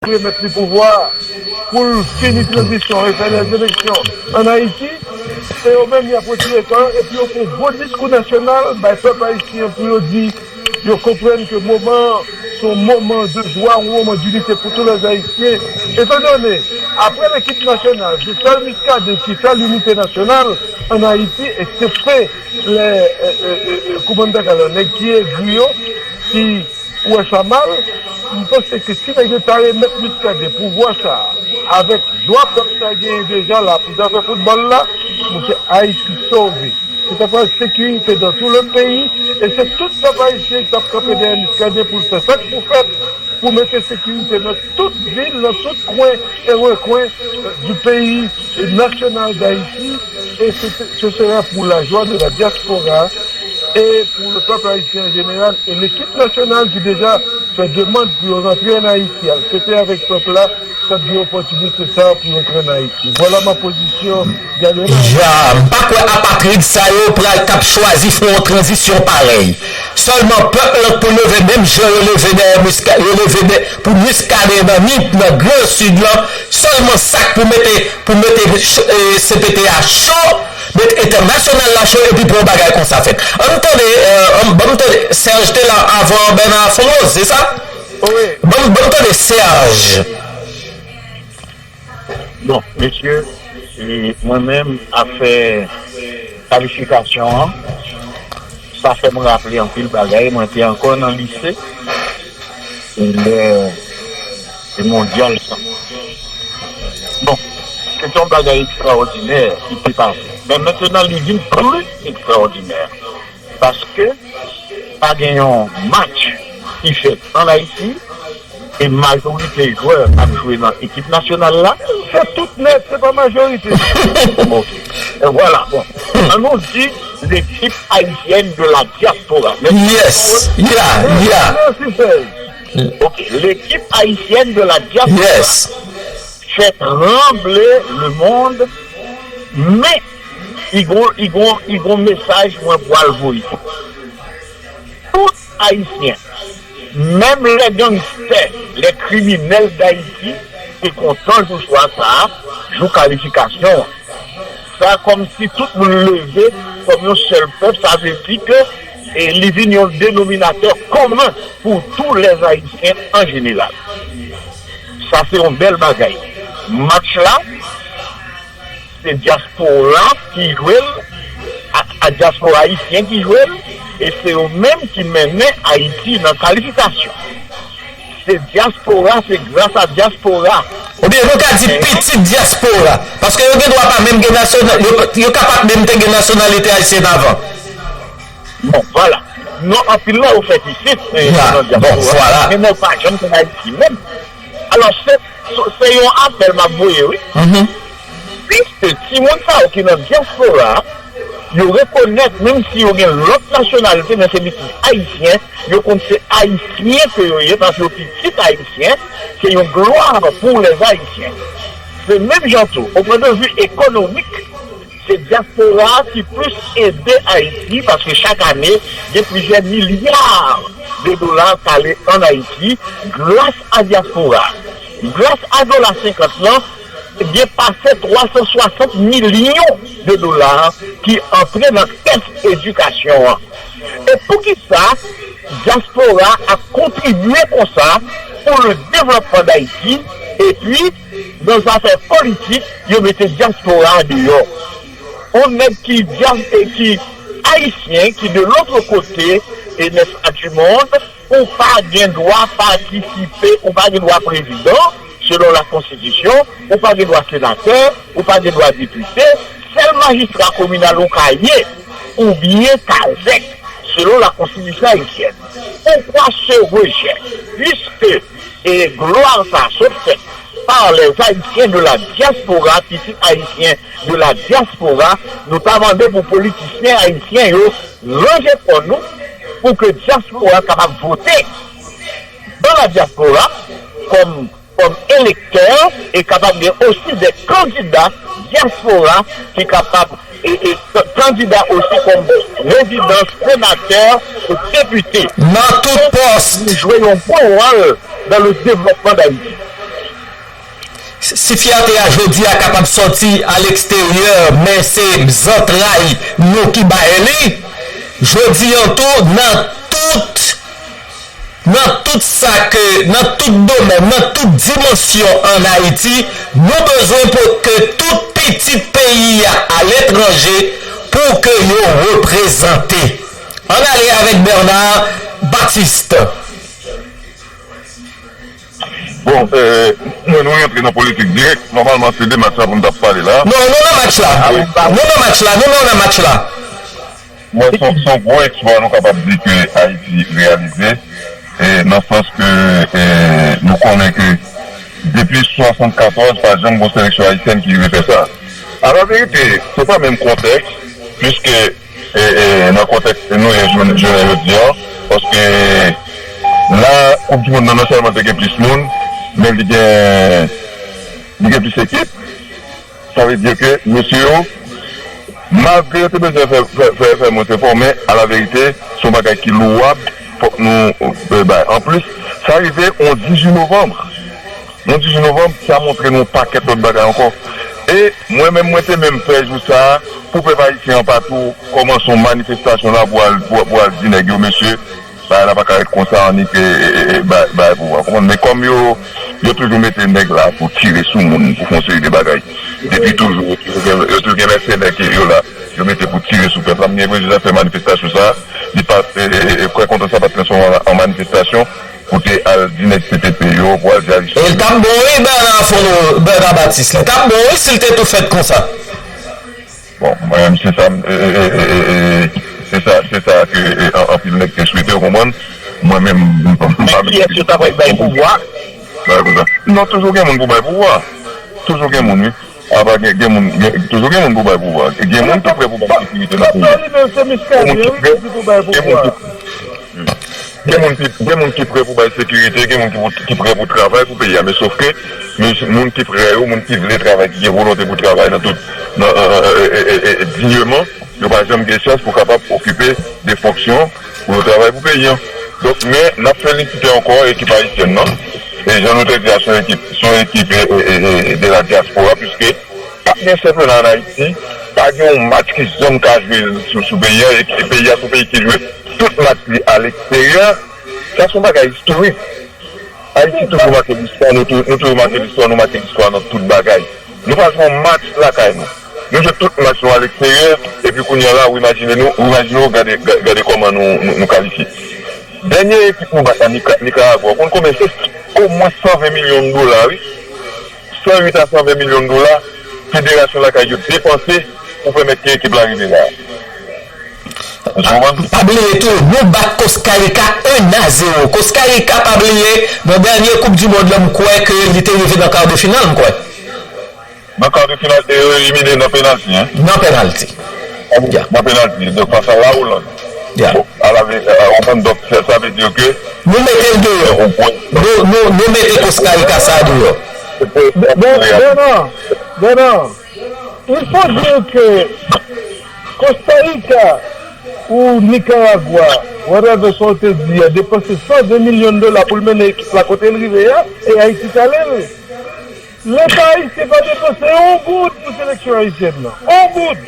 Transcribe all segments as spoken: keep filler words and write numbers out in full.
remèt li pouvwa a, pou l fini tranzisyon e fè lèzeleksyon ann Ayiti, se yo menm y ap retire kò yo, epi yo fè yon gwo diskou nasyonal bay pèp ayisyen pou yo di yo konprann ke moman an se yon moman de jwa, yon moman dinite pou tout lèzayisyen. Etandone, apre lekip nasyonal, se sèl Muscadin ki fè linite nasyonal ann Ayiti, eksepte lè, e, e, e, e, kouman m ta ka di, nèg ki egri yo, ki wè sa mal, m panse ke si nèg yo ta remèt Muscadin pouvwa sa a, avèk jwa pèp sa genyen deja la pou zafè foutbòl la, monchè, Ayiti sove. Se ta pral sekirite dans tout le pays, e se tout pèp ayisyen ki t ap kanpe dèyè Muscadin pou l fè sa k pou fèt, pou mete sekirite nan tout vil, nan tout kwen e rekwen, euh, du pays national d'Haïti, et ce, ce sera pour la joie de la diaspora et pour le peuple haïtien en général, et l'équipe nationale ki deja fè demann pou yo rantre ann Ayiti, al fete avèk pèp la, sa byen opòtinite sa pou yo rantre ann Ayiti. Vwala ma pozisyon, Gabriel. Ya, m pa kwè apatrid sa yo pral t ap chwazi fè yon tranzisyon parèy. Sèlman pèp lan pou leve menm jan yo leve dèyè Musca-, yo leve dè-, pou Muscadin nan Nip, nan Gran Sid lan, sèlman sa k pou mete, pou mete, e, C P T a cho, mete entènasyonal la cho, epi pou yon bagay konsa fèt. Ann tande, e, ann, ban m tande, Serge te la avan Bernard Fondose, se sa? Wi. Ban m, ban m tande Serge. Bon, mesye, e mwen menm, afè kalifikasyon an, sa fè m raple anpil bagay. Mwen te ankò nan lise, e lè, e mondyal sa. Bon, se te yon bagay ekstraòdinè ki te pase. Men mentnan, li vin pli ekstraòdinè. Paske pa gen yon match ki fèt ann Ayiti, e majorite jwè k ap jwe nan ekip nasyonal la, se tout nèt, se pa majorite. Ok. E vwala, bon. Ann nou di l'équipe haïtienne de la diaspora. Yes. Yeah, yeah. Ok, l'équipe haïtienne de la diaspora. Yes. Fè tranble le monde, men li gon, li gon, li gon mesaj mwen pral voye. Tout Ayisyen, menm lè gangstè, lè kriminèl Dayiti, te kontan jou swa sa a, jou kalifikasyon an. Sa kòmsi tout moun leve kòm yon sèl pèp, sa vle di ke, e, li vin yon denominatè komen pou tou lèzayisyen an jeneral. Sa se yon bèl bagay. Match la, se dyaspora ki jwe l, a, a dyaspora ayisyen ki jwe l, e se yo menm ki mennen Ayiti nan kalifikasyon. Se dyaspora, se gras a dyaspora. Oubyen nou ka di pitit dyaspora, paske yo gen dwa pa menm gen nasyonal, yo, yo ka pa t menm te gen nasyonalite ayisyèn avan. Bon, vwala. Non, anpil nan yo fèt isit, e, nan dyaspora. Bon, vwala. Men yo pa janm konn Ayiti menm. Alò, se, se, se yon apèl m ap voye, wi. Piske timoun sa yo ki nan dyaspora, yo rekonèt, menm si yo gen lòt nasyonalite, men se pitit ayisyen, yo konn se ayisyen ke yo ye, paske yo pitit ayisyen, se yon glwa pou lèzayisyen. Se menm jan tou, o pwen de vi ekonomik, se dyaspora a ki plis ede Ayiti, paske chak ane, gen plizyè milya de dola k ale ann Ayiti gras a dyaspora a. Gras a dola senkant lan, gen pase twa san swasant milyon de dola ki antre nan kès edikasyon an. E poukisa dyaspora ap kontribye konsa pou le devlopman d Ayiti, epi nan zafè politik, yo mete dyaspora a deyò? On nèg ki dya-, e ki ayisyen, ki de lòt kote, e nèf a du mond, ou pa gen dwa patisipe, ou pa gen dwa prezidan, selon la konstitisyon, ou pa gen dwa senatè, ou pa gen dwa depite, sèl majistra kominal ou ka ye, oubyen kazèk, selon la konstitisyon ayisyèn. Pourquoi ce rejet? Puisque, e glwa sa sot fèt par les Haïtiens de la diaspora, pitit ayisyen de la diaspora, nou ta mande pou politisyen ayisyen yo ranje kò nou pou ke dyaspora kapab vote dans la diaspora kòm, kòm elektè e kapab gen osi de kandida dyaspora ki kapab e, e k-, kandida osi kòm prezidan, senatè, depite. Nan tout pòs. Li jwe yon gwo wòl dans le développement d'Haïti. Si fyète a jodi a kapab sòti a leksteryè, men se zantray nou ki bay li. Jodi an tou, nan tout, nan tout sa ke, nan tout domèn, nan tout dimansyon ann Ayiti, nou bezwen pou ke tout pitit peyi a aletranje pou ke yo reprezante. Ann ale avèk Bernard Baptiste. Bon, euh, mwen nou rantre nan politik dirèk. Nòmalman, se de match la pou n t ap pale la. Non, nou nan match la. Nou nan match la. Nou nan match la. Mwen, se yon gwo eksplwa nou kapab di ke Ayiti reyalize, e, nan sans ke e, nou konnen ke depi swasannkatòz, pa janm gon seleksyon ayisyèn ki rive fè sa. A la verite, se pa menm kontèks, piske e, e, nan kontèks nou ye jounen jodi a, paske la, Koup di Mond nan non sèlman te gen plis moun, men li gen, li gen plis ekip. Sa vle di ke mesye yo, malgre yo te bezwen fè, fè, fè, fè mwen fè fò, men alaverite, se yon bagay ki lwab, fòk nou e, bay. Anplis, sa rive yon dizuit novanm. Yon dizuit novanm, sa montre nou yon pakèt lòt bagay ankò. E mwen menm, mwen te menm fè jou sa a pou pèp ayisyen an pa tou kòmanse yon manifestasyon la pou al, pou, pou al di nèg yo, mesye, bagay la pa ka ret konsa, annik e, e, e, bay, bay pouvwa. Konprann? Men kòm yo, yo toujou mete nèg la pou tire sou moun, pou fè yon seri de bagay. Depi toujou, yo toujou gen, yo toujou gen mèsenè ke yo la, yo mete pou tire sou pèp la. M gen enpresyon sa fè manifestasyon sa a, li pa, e, e, e, kè kontan sa pa t transfòme an, an manifestasyon pou te al di nèg C P P yo, pou al di Aristide. E l t ap bon wi, Bernard Fono, Bernard Baptiste. Li t ap bon wi si l te tou fèt konsa. Bon, mwen menm, se sa, e, e, e, e, e, se sa, se sa ke e, an- anpil nèg te swete, w konprann? Mwen menm, m pa m pa Men kiyès yo ta pral bay pouvwa? Bay pouvwa. Non, toujou gen moun pou bay pouvwa. Toujou gen moun, wi. Apa gen, gen moun, gen, toujou gen moun pou bay pouvwa. Gen moun ki prè pou bay sekirite nan peyi a. Gen moun ki prè, gen moun ki, gen moun ki, gen moun ki prè pou bay sekirite, gen moun ki, pou- ki prè pou travay pou peyi a. Men sòf ke, men moun ki prè yo, moun ki vle travay, ki gen volonte pou travay nan tout, nan, e, e, e, e, e, dignement, yo pa janm gen chans pou kapab okipe de fonksyon pou yo travay pou peyi a. Donk, men, n ap felisite ankò ekip ayisyèn nan. E jan nou te di a, se yon ekip, se yon ekip e, e, e, e, de la diaspora, piske pa gen senpleman ann Ayiti, pa gen yon match ki janm ka jwe sou, sou peyi a, e peyi a se yon peyi ki jwe tout match li aleksteryè. Sa se yon bagay istorik. Ayiti toujou make listwa, nou tou- nou toujou make listwa, nou make listwa nan tout bagay. Nou pa jwe yon match lakay nou. Nou jwe tout match nou aleksteryè, epi kounye a la, ou imajine nou, ou imajine w gade, ga- gade kòman nou, nou, nou kalifye. Dènye ekip nou bat la, Nika- Nikaragwa, ou konn konbyen se? Omwen san ven milyon dola, wi. San uit a san ven milyon dola, federasyon lakay yo depanse pou pèmèt ke ekip la rive la. Ou konprann? Pa bliye tou, nou bat Kostarika en a zewo. Kostarika, pa bliye, nan dènye Koup di Mond lan, m kwè ke li te rive nan ka de final, m kwè. Nan ka de final, e yo elimine nan penalti, en. Nan penalti. Ya. Nan penalti, donk, fas a la Oland. Ya. Bon, a la ve- a, ou konprann, donk, sa, sa vle di ke Nou mete l deyò. Nou, nou, nou mete Kostarika sa deyò. Bon, Bernard, Bernard, il faut dire que Costa Rica ou Nicaragua, whatever sa w te di a, depanse san ven milyon dola pou l mennen ekip la kote l rive a, e Ayiti t ale l. Leta ayisyen pa depanse yon goud pou seleksyon ayisyèn nan. Yon goud!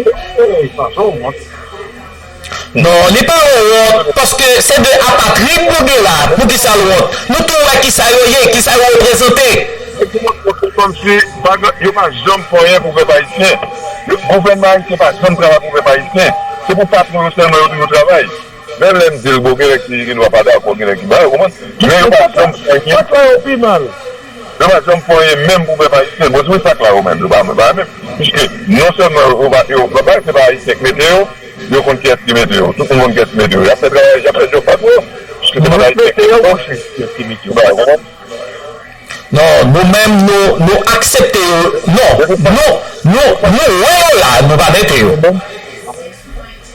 Sa se yon wont. Non, li pa yon wont, paske se de apatrid nou gen la. Poukisa l wont? Nou tou wè kisa yo ye, kisa yo reprezante. Se kòmsi pa gen- yo pa janm fè anyen pou pèp ayisyen. Yo- Gouvènman ayisyen pa janm travay pou pèp ayisyen. Se pou patwon yo sèlman yo toujou travay. Menm lè m di l, bon, gen nèg ki gen dwa pa dakò, gen nèg ki ba, ou konprann? Men yo pa janm fè anyen. Sa k la yo pi mal. Yo pa janm fè anyen menm pou pèp ayisyen. Bon, se sa k la yo menm, yo pa menm, pa menm. Piske non sèlman yo pa, yo pa, se pa ayisyen k mete yo, yo konn kiyès ki mete yo. Tout moun konn kiyès ki mete yo. Y ap fè travay, y ap fè djòb pa pou yo. Piske se pa ayisyen k mete yo. Yo ba yo, ou konprann? Non, nou menm, nou, nou aksepte yo. Non, nou, nou, nou wè yo la, nou pa mete yo.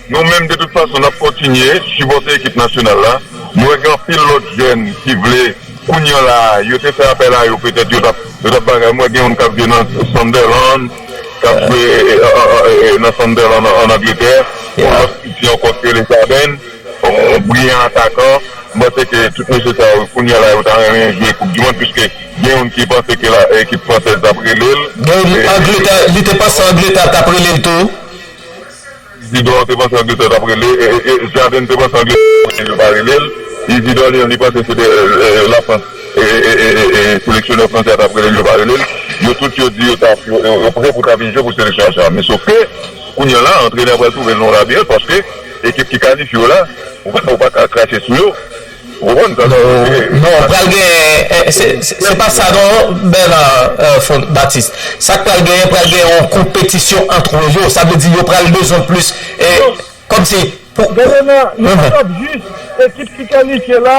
Nou menm, de tout fason, n ap kontinye sipòte ekip nasyonal la. Nou wè gen anpil lòt jèn ki vle, kounye a la, yo te fè apèl a yo, petèt yo t ap, yo t ap bagay. M wè gen youn k ap jwe nan Sunderland, k ap jwe e, e, e, e, nan Sunderland an, an Angletè. Yon lòt piti ankò ki rele Jaden, yon briyan atakan. M panse ke tout mesye sa yo, kounye a la, yo ta renmen jwe Koup di Mond, piske Gen youn ki panse ke la, ekip fransèz t ap rele l. Gen Angletè, li te panse Angletè t ap rele l tou. Isidore te panse Angletè t ap rele, e, e, e, Jaden te panse Angletè t ap rele l, yo pa rele l. Isidore li, li panse se te, e, e, Lafrans, e, e, seleksyonè fransè a t ap rele l, yo pa rele l. Yo tout yo di yo t ap, yo, yo, yo prè pou ta vin jwe pou seleksyon a. Men sof ke, kounye a la, antrenè a pral twouve l nan yon labirent paske ekip ki kalifye yo la, ou pa, ou pa ka krache sou yo. Ou konprann sa? Non, non, pral gen, eh, se, se, se pa sa non, Bernard, eh, Fon-, Baptiste. Sa k pral genyen, pral gen yon konpetisyon ant yo. Sa vle di yo pral bezwen plis, eh, kòmsi, pou... Gade la, nou pa t ap jis ekip ki kalifye la.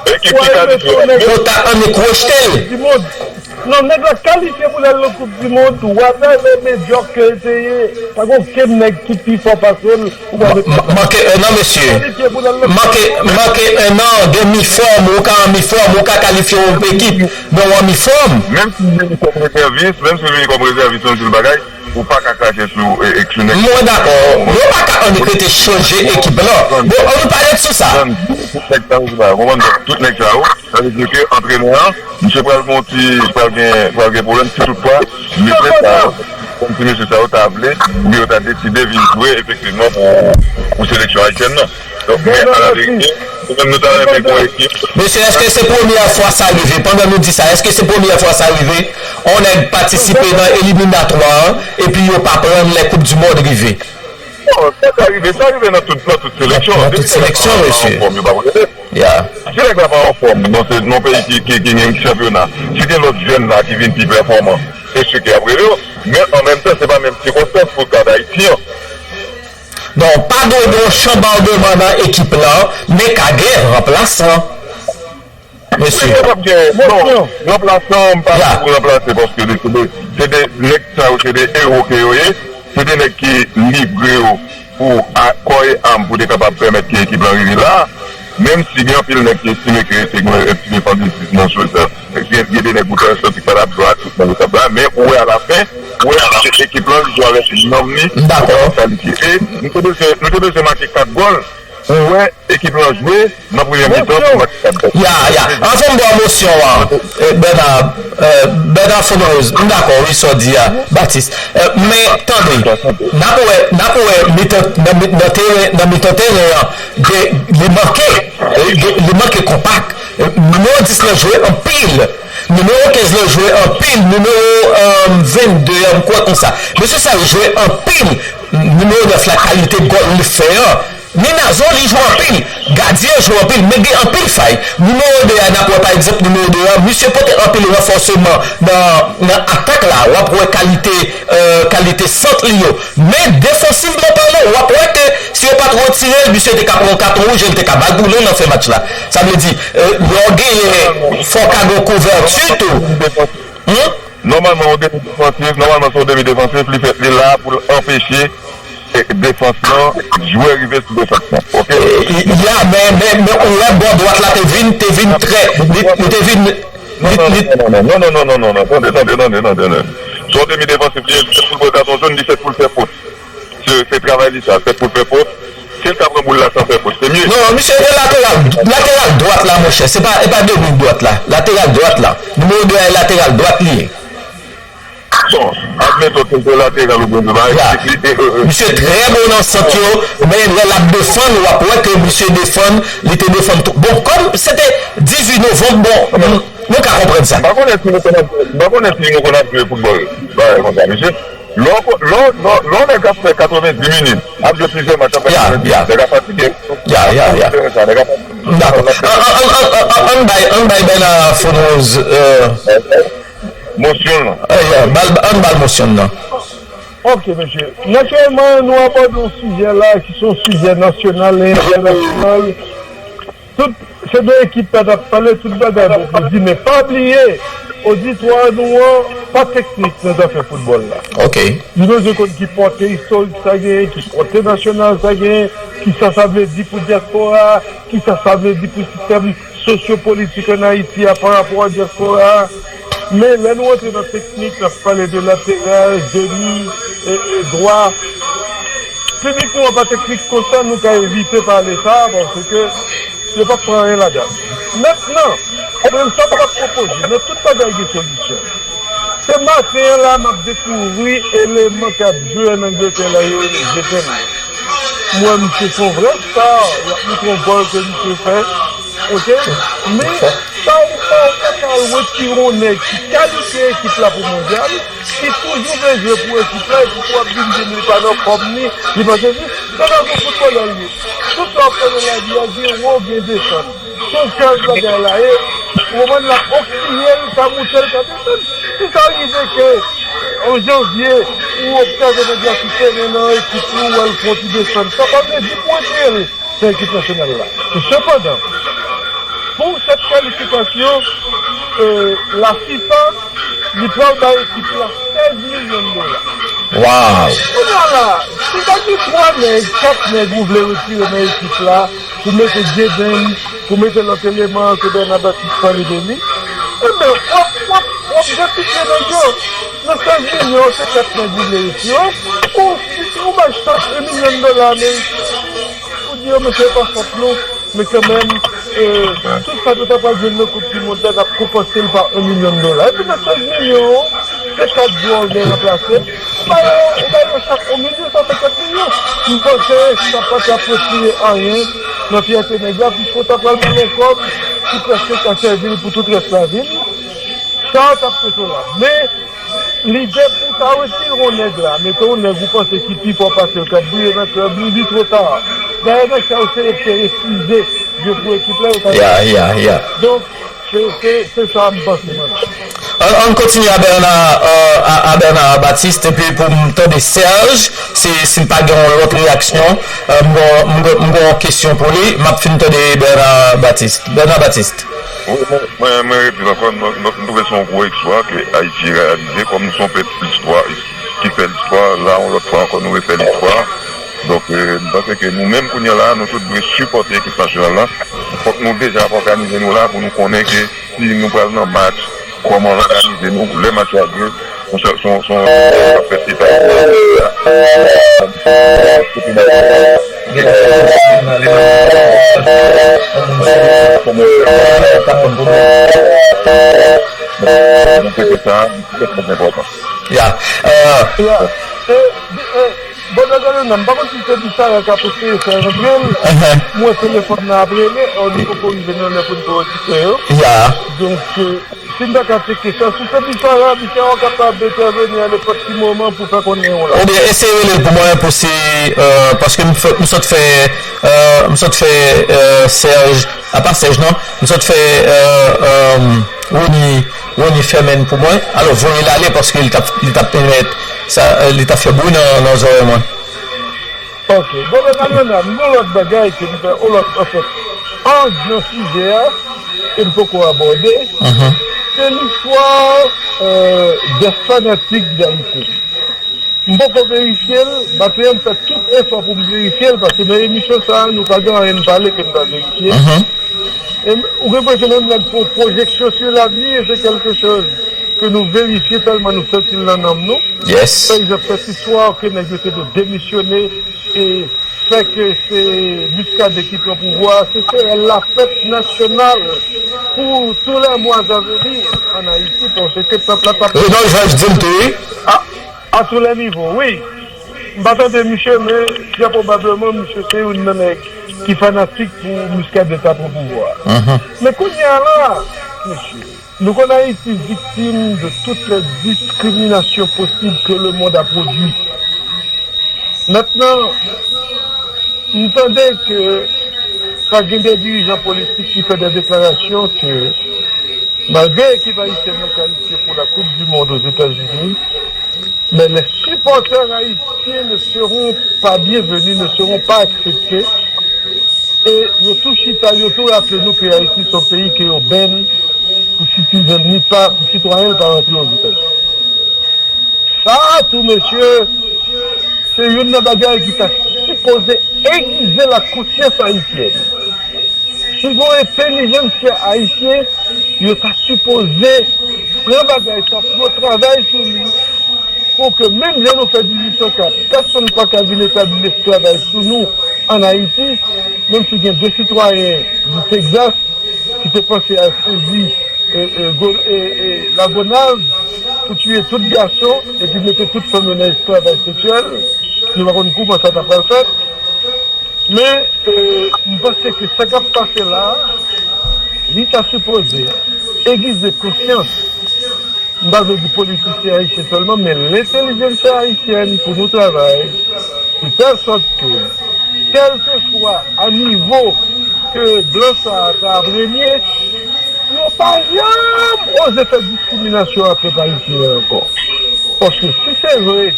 Ekip ki kalifye la. Pou ta annik rejte l. Non, nèg la kalifye pou l al nan Koup di Mond, whatever medyòk ke l te ye, pa gen okenn nèg ki pi fò pase l, ou pa met... Manke en an, mesye. Kalifye pou l al nan... Manke, manke en an, gen mi fòm, ou ka an mi fòm, ou ka kalifye yon ekip, men w an mi fòm. Menm si l vini kòm rezèvis, menm si l vini kòm rezèvis, yon jèn bagay, ou pa ka krache sou, e, e, sou nèg. Mwen dakò, nou pa ka annik rete chanje ekip lan. Bon, ann nou pale sou sa. Tout nèg sa yo, ou konprann, tout nèg sa yo, sa vle di ke antrenè an, misye pral gon ti, pral gen, pral gen pwoblèm si toutfwa mesye sa yo, kòm si mesye sa yo ta vle, oubyen yo ta deside vin jwe efektivman pou, pou seleksyon ayisyèn nan. Donk, men alaverite, nou menm nou ta renmen gon ekip. Mesye, èske se premyè fwa sa rive? Pandan nou di sa, èske se premyè fwa sa rive? On nèg patisipe nan eliminatwa an, epi yo pa pran l lè Koup di Mond rive. Bon, sa ka rive, sa rive nan tout, nan tout seleksyon. Nan tout seleksyon, mesye. Si nèg la pa anfòm, yo pa pou rele. Si nèg la pa anfòm, bon, se nan peyi ki, ki, ki gen chanpyona. Si gen lòt jèn la ki vin pi pèfòman, se si ke y ap rele yo. Men an menm tan, se pa menm sikonstans pou ka d Ayiti an. Non, pa dwe gen yon chanbardman nan ekip lan, men ka gen ranplasan. Mesye. Wi, men p ap gen, non, ranplasan, m pa di pou ranplase, paske se de, se de nèg sa yo, se de ewo ke yo ye, se de nèg ki livre yo pou a, kò e am pou te kapab pèmèt ke ekip lan rive la, menm si gen anpil nèg ki estime ke se gen yon ti defandezis nan jwè sa. Gen, gen de nèg ou ta santi k pa t ap jwe ak tout nan etap la, men ou wè alafen, ou wè se ekip lan li jwe avèk nanm li pou kapab kalifye. E nou te bezwen, nou te bezwen make kat gòl, ou wè ekip lan jwe nan premye mitan pou make kat gòl. Ya, ya. Ann fè m ba w mosyon an, eh, Bernard, eh, Bernard Fondrose, m dakò, wi, sa w di a, Batis. Eh, men, tande, n ap wè, n ap wè mitan, nan mi-, nan teren, nan mitan teren an, gen, li manke, eh, gen, li manke konpak. Eh, nimewo dis lan jwe anpil. Nimewo kenz lan jwe anpil. Nimewo, eh, vennde an, m kwè konsa. Mesye sa yo jwe anpil. Nimewo nèf la, kalite gòl li fè an. Ninazo, li jwe anpil. Gadyen an jwe anpil, men gen anpil fay. Nimewo de a, n ap wè, pa egzanp, nimewo de a, misye pote anpil ranfòseman nan, nan atak la. W ap wè kalite, eh, kalite sant li yo. Men defansivman palan, w ap wè ke si yo pa t retire l, misye te ka pran yon katon wouj e l te ka ba l boulon nan fen match la. Sa vle di, eh, lè w genyen, fò w ka gen kouvèti tou. Nòmalman, yon demi defansif, nòmalman, se yon demi defansif, li fèt, li la pou l anpeche, eh, defans lan, jwè rive sou defans lan. Oke? Eh, ya, men, men, men, ou wè bò dwat la te vin, te vin trè, li, li te vin, li, li... Non, non, non, non, non, non, non, non, tande, tande, tande, tande, tande. Se yon demi defansif, li fèt pou l pran katon jòn, li fèt pou l fè fot. Se, se travay li sa, se pou l fè fot. Si l ka pran boul la san fè fot, se mye. Non, misye e lateral, lateral dwat la, monchè. Se pa, e pa demi dwat la. Lateral dwat la. Nimewo de a e lateral dwat li ye. Bon, admeton ke se lateral oubyen se bagay, li, li, e, e, e. Misye trè bon nan sant yo, men lè l ap defann, w ap wè ke misye defann, li te defann tou. Bon, kòm se te dizuit novanm, bon, nou, nou ka konprann sa. M pa konnen si nou konn ap, m pa konnen si nou konn ap jwe foutbòl, bagay konsa, mesye. Lè w, lè w, lè w, lè w nèg ap fè katrevenndis minit, ap jwe plizyè match, ap fè katrevenndis minit, nèg ap fatige. Ya, ya, ya. Dakò. An, an, an, an, an, ann bay, ann bay Bernard Fondrose, euh, mosyon l lan. Eh, ya, ba l, ann ba l mosyon l lan. Ok, mesye. Natirèlman, nou abòde yon sijè la ki se yon sijè nasyonal e entènasyonal. Tout, se de ekip la n ap pale, tout bagay bon pou di, men pa bliye, oditwa nou an pa teknik nan zafè foutbòl la. Ok. Li bezwen konn ki pòte istorik sa genyen, ki pòte nasyonal sa genyen, ki sa sa vle di pou dyaspora a, ki sa sa vle di pou sistèm sosyopolitik ann Ayiti a pa rapò a dyaspora a. Men lè nou rantre nan teknik, n ap pale de lateral, demi, e, e, dwa. Piblik nou an pa teknik konsa, nou ka evite pale sa, paske yo p ap pran anyen ladan. Mentnan, Pwoblèm sa m t ap pwopoze, nan tout bagay gen solisyon. Se maten an la m ap dekouvri eleman k ap jwe ann Angletè la yo rele Jefferson. M wè misye se yon vrè star, y ap montre yon gòl ke misye fè. Oke? Men sa ou fè, ou pa ka al retire yon nèg ki kalifye ekip la pou mondyal, ki toujou vle jwe pou ekip la, epi pou w ap vin di m li pa nan fòm ni, li pa sezi. Se pa yon foutbolè l ye. Tout sa w ap fè nan lavi a, gen wo, gen desann. Se yon sèl bagay la ye. Ou konprann, l ap oksiye l, l ka moute, l ka desann. Si sa rive ke an janvye, ou obsève nèg la sou teren nan ekip ou, ou wè l fè yon ti desann, sa pa vle di pou retire l nan ekip nasyonal la. Men sepandan, pou sèt kalifikasyon, euh, la fifa, li pral bay ekip la sèz milyon dola. Waw! Kounye a la, si ta gen twa nèg, kat nèg ou vle retire nan ekip la, pou mete Jaden, pou mete lòt eleman ke Bernard Baptiste pale de li, enben, w ap, w ap, w ap depike nèg yo. Nan sèz milyon, se kat nèg ou vle retire. Ou, ou bay chak yon milyon dola ameriken. Ou di yo, mesye, pa fòt nou. Men kanmenm, euh, tout sa nou ta pral jwenn nan Koup di Mond la, n ap konpanse l pa yon milyon dola. Epi nan sèz milyon, se kat jwè w gen ranplase. Ou ba yo, ou ba yo chak yon milyon, sa fè kat milyon. M panse sa pa t ap retire anyen nan fyète nèg la, piske w ta pral ba l yon kòb ki prèske ka sèvi l pou tout rès lavi l. Sa t ap konsolab. Men, lide pou w ta retire yon nèg la, mete yon nèg ou panse ki pi fò pase l, k ap briye nan klèb li, li twò ta. Dayè, nèg sa yo se yo ki te refize jwe pou ekip la, yo ta. Ya, ya, ya. Donk, se, se, se sa m panse, mwen. Ann, ann kontinye a Bernard, euh, a, a Bernard Baptiste, epi pou m tande Serge, si, si l pa gen yon lòt reyaksyon, euh, m gon, m gon, m gon yon kesyon pou li, m ap fin tande Bernard Baptiste. Bernard Baptiste. Wi, mwen, mwen, mwen repete ankò, nou, nou, nou twouve se yon gwo eksplwa ke Ayiti reyalize, kòm nou se yon pèp istwa, ki fè listwa, la, yon lòt fwa ankò, nou refè listwa. Donk, euh, m panse ke nou menm, kounye a la, nou tout dwe sipòte ekip nasyonal la. Fòk nou deja òganize nou la pou nou konnen ke si nou pral nan match, kòman òganize nou, lè match la jwe, se yon, se yon, se yon, se yon fèt eta. Mwen kwè ke sa, se trè enpòtan. Ya. Euh, Ya. E, e, bon, Daniel, m pa konn si se Bisara k ap eseye fè rantre l. Mwen, telefòn nan ap rele, oh, li poko rive nan lè pou n pran ti frè yo. Ya. Donk, euh, si n ta ka tcheke sa, si se Bisara, Bisara kapab entèveni a nenpòt ki moman pou fè konnen w la. Oubyen eseye rele l pou mwen pou si, euh, paske m fè, m sot fè, euh, m sot fè, euh, Serge, a pa Serge non, m sot fè, euh, euh, Rony, Rony fè men pou mwen. Alò, voye l ale paske li t ap, li t ap pèmèt sa, euh, li t ap fè bri nan, nan zòrèy mwen. Ok. Bon, men, Daniel, gen yon lòt bagay ke m fè, yon lòt, anfèt, ang nan sijè a, ke m poko abòde, se listwa, euh, des fanatiques d'Haïti. M poko verifye l, maten an m fè tout efò pou m verifye l, paske nan emisyon sa a, nou pa gen anyen n pale ke n pa verifye. E m, ou gen enpresyon menm lè n fè yon pwojeksyon sou lavni, e se kèlke chòz ke nou verifye tèlman nou santi l nan nanm nou. Pa egzanp, sèt istwa ke nèg yo te dwe demisyone, e fè ke se Muscadin ki pran pouvwa a, se te la fèt nasyonal pour tous les mois à venir en Haïti, paske pèp la t ap. Renold Georges di l tou, wi. A, à tous les niveaux, wi. M pa tande misye, men trè pwobableman, misye se youn nan nèg ki fanatik pou Muscadin ta pran pouvwa a. Men kounye a la, mesye, nou konn Ayiti viktim de toutes les discriminations possibles que le monde a produit. Mentnan, m tande ke pa gen de dirijan politik ki fè de deklarasyon ke malgre ekip ayisyèn nan kalifye pour la Coupe du Monde aux États-Unis, mais les supporters haïtiens ne seront pas bienvenus, ne seront pas acceptés. E yo tou chita, yo tou raple nou ke Ayiti se yon peyi ke yo bèn pou sitizèn li pa, pou sitwayen li pa rantre Ozetazini. Sa a tou, mesye, se youn nan bagay ki ta sipoze egize lakonsyans ayisyèn. Si gon entèlijensya ayisyen, yo ta sipoze pran bagay sa pou yo travay sou li, pou ke menm jan nou fè dizuit san kat, pèsonn pa ka vin etabli lesklavaj sou nou ann Ayiti, menm si gen de sitwayen di Texas ki Te panse a sezi e, e, Go- e, e, Lagonav pou tiye tout gason epi mete tout fanm yo nan esklavaj seksyèl. Nou pa konn kouman sa ta pral fèt. Men e, m panse ke sa k ap pase la a, li ta sipoze egize konsyans, m pa vle di politisyen ayisyen sèlman, men lentèlijans ayisyèn pou nou travay, de tèl sòt ke, kèlkeswa a nivo ke blan sa a ta ap renye, yo pa janm oze fè diskriminasyon a pèp ayisyen an ankò. Paske si se vre,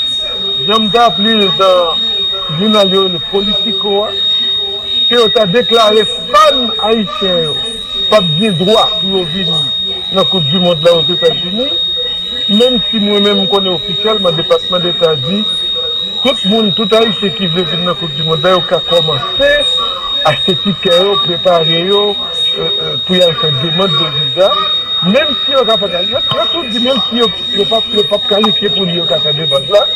jan m t ap li l nan jounal yo rele Politico a, ke yo ta deklare fan ayisyen yo p ap gen dwa pou yo vini nan Koup di Mond la Ozetazini, menm si mwen menm m konnen ofisyèlman Depatman Deta di tout moun, tout Ayisyen ki vle vin nan Koup di Mond la, yo ka kòmanse achte tikè yo, prepare yo e, e, pou y al fè demann de viza, menm si yo ka pa kalifye. Yo, yo tou di menm si yo, yo p ap, yo p ap kalifye pou li, yo ka fè demann la.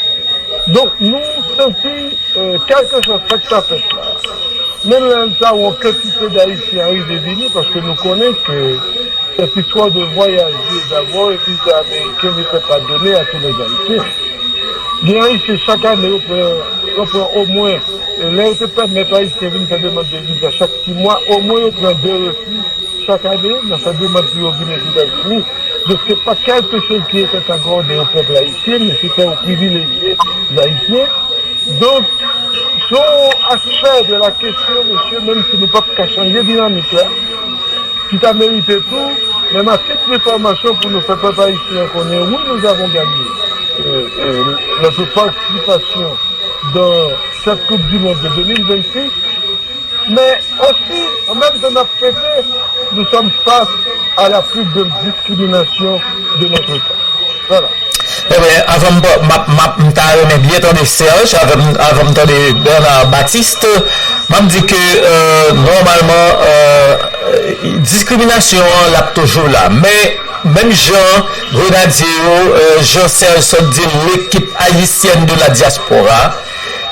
Donk, nou santi, e, kèlkeswa sa k ta fèt la, menm lè n ta wè yon kantite d Ayisyen arive vini, paske nou konnen ke cette histoire de voyager, d'avoir un visa américain ne peut pas donner à tous les Haïtiens. Gen Ayisyen, chak ane, yo pran, yo pran omwen, e, lè yo te pèmèt Ayisyen vin fè demann de viza chak sis mwa, omwen yo pran de refi chak ane nan fè demann pou yo vin Ozetazini. Donk, se pa quelque chose qui était accordé au peuple haïtien, men se te yon privilèj Ayisyen. Donk, se yon aspè de la kesyon, mesye, menm si nou p ap ka chanje dinamik la, ki ta merite tou, menm a tit enfòmasyon pou nou fè pèp ayisyen an konnen, wi, nous avons gagné euh, euh, notre participation dans cette Coupe du Monde de deux mille vingt-six, mais aussi, en même temps, n ap fête, nous sommes face à la plus grande discrimination de notre temps. Voilà. Ebyen, avan m pa- m ap- m ap- m ta renmen byen tande Serge, avan m- avan m tande Bernard Baptiste, m ap di ke euh, nòmalman euh, diskriminasyon an l ap toujou la. Men menm jan Grenadye yo, euh, Jean Serge sot di l, lekip ayisyèn de la diaspora,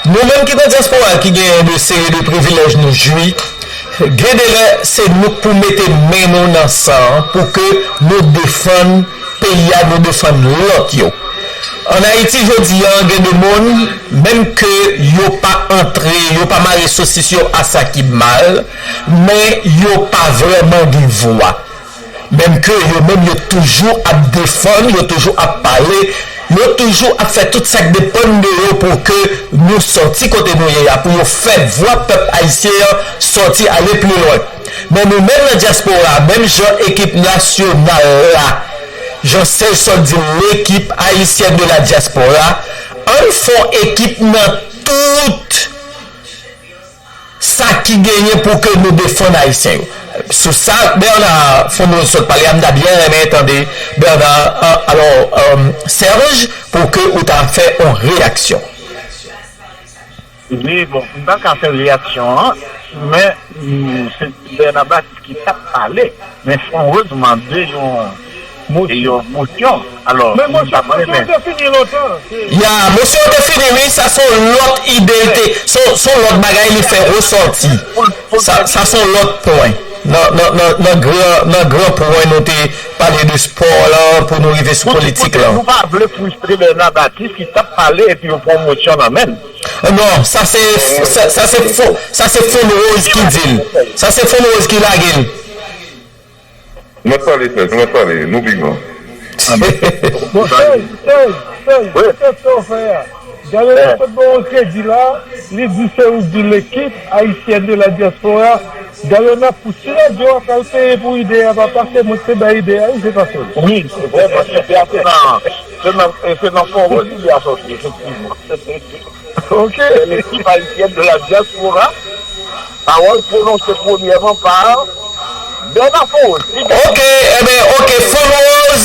nou menm ki nan dyaspora ki genyen de seri de privilèj nou jwi, gen de lè se nou k pou mete men nou nan san an pou ke nou defann peyi a, nou defann lòt yo. Ann Ayiti jodi a, gen de moun, menm ke yo pa antre, yo pa mare sosis yo a sa ki mal, men yo pa vrèman gen vwa. Menm ke yo menm yo toujou ap defann, yo toujou ap pale, yo toujou ap fè tout sa k depann de yo pou ke nou sòti kote nou ye a, pou yo fè vwa pèp ayisyen an sòti ale pi lwen. Men nou menm nan dyaspora, menm jan ekip nasyonal la, Jean Serge sot di l, l'équipe haïtienne de la diaspora, ann fè yon ekip nan tout sa ki genyen pou ke nou defann Ayisyen yo. Sou sa Bernard Fondreau sot pale a, m ta byen renmen tande Bernard, euh, alò, euh, Serge, pou ke ou ta fè yon reyaksyon. Wi, bon, m pa ka fè reyaksyon an, men mm, se Bernard Baptiste ki t ap pale, men erezman de yon de yon mosyon. Alò, men mosyon, mosyon te fini lontan. Ya, mosyon te fini, wi, sa se yon lòt ide l te, se yon lòt bagay li fè resòti. Sa se yon lòt pwen. Nan, nan, nan, nan gran, nan gran pwen nou te pale de spò lan pou nou rive sou politik lan. Nou pa vle fristre Bernard Baptiste ki t ap pale epi yo pran mosyon nan men l. Non, sa se sa se fon sa se fon rose ki di l. Sa se fon rose ki lage l. Mèt pale frè, mèt pale, nou vivan. Bon, Serge, Serge, Serge, se sa w fè a. Gade, mwen pot ba w kredi la, li di se ou ki di l'équipe haïtienne de la diaspora. Gade, n ap pou si radyo a pral peye pou ide a, papa, se mwen ki te bay ide a, wi, se pa sèl. Wi, se vrèman, ide a se nan, se nan, se nan fon rose ide a sòti, efektivman. Ok. L'équipe haïtienne de la diaspora. Pawòl pwononse premyèman pa Bernard Fauroz. Ok, enben, ok, Fauroz,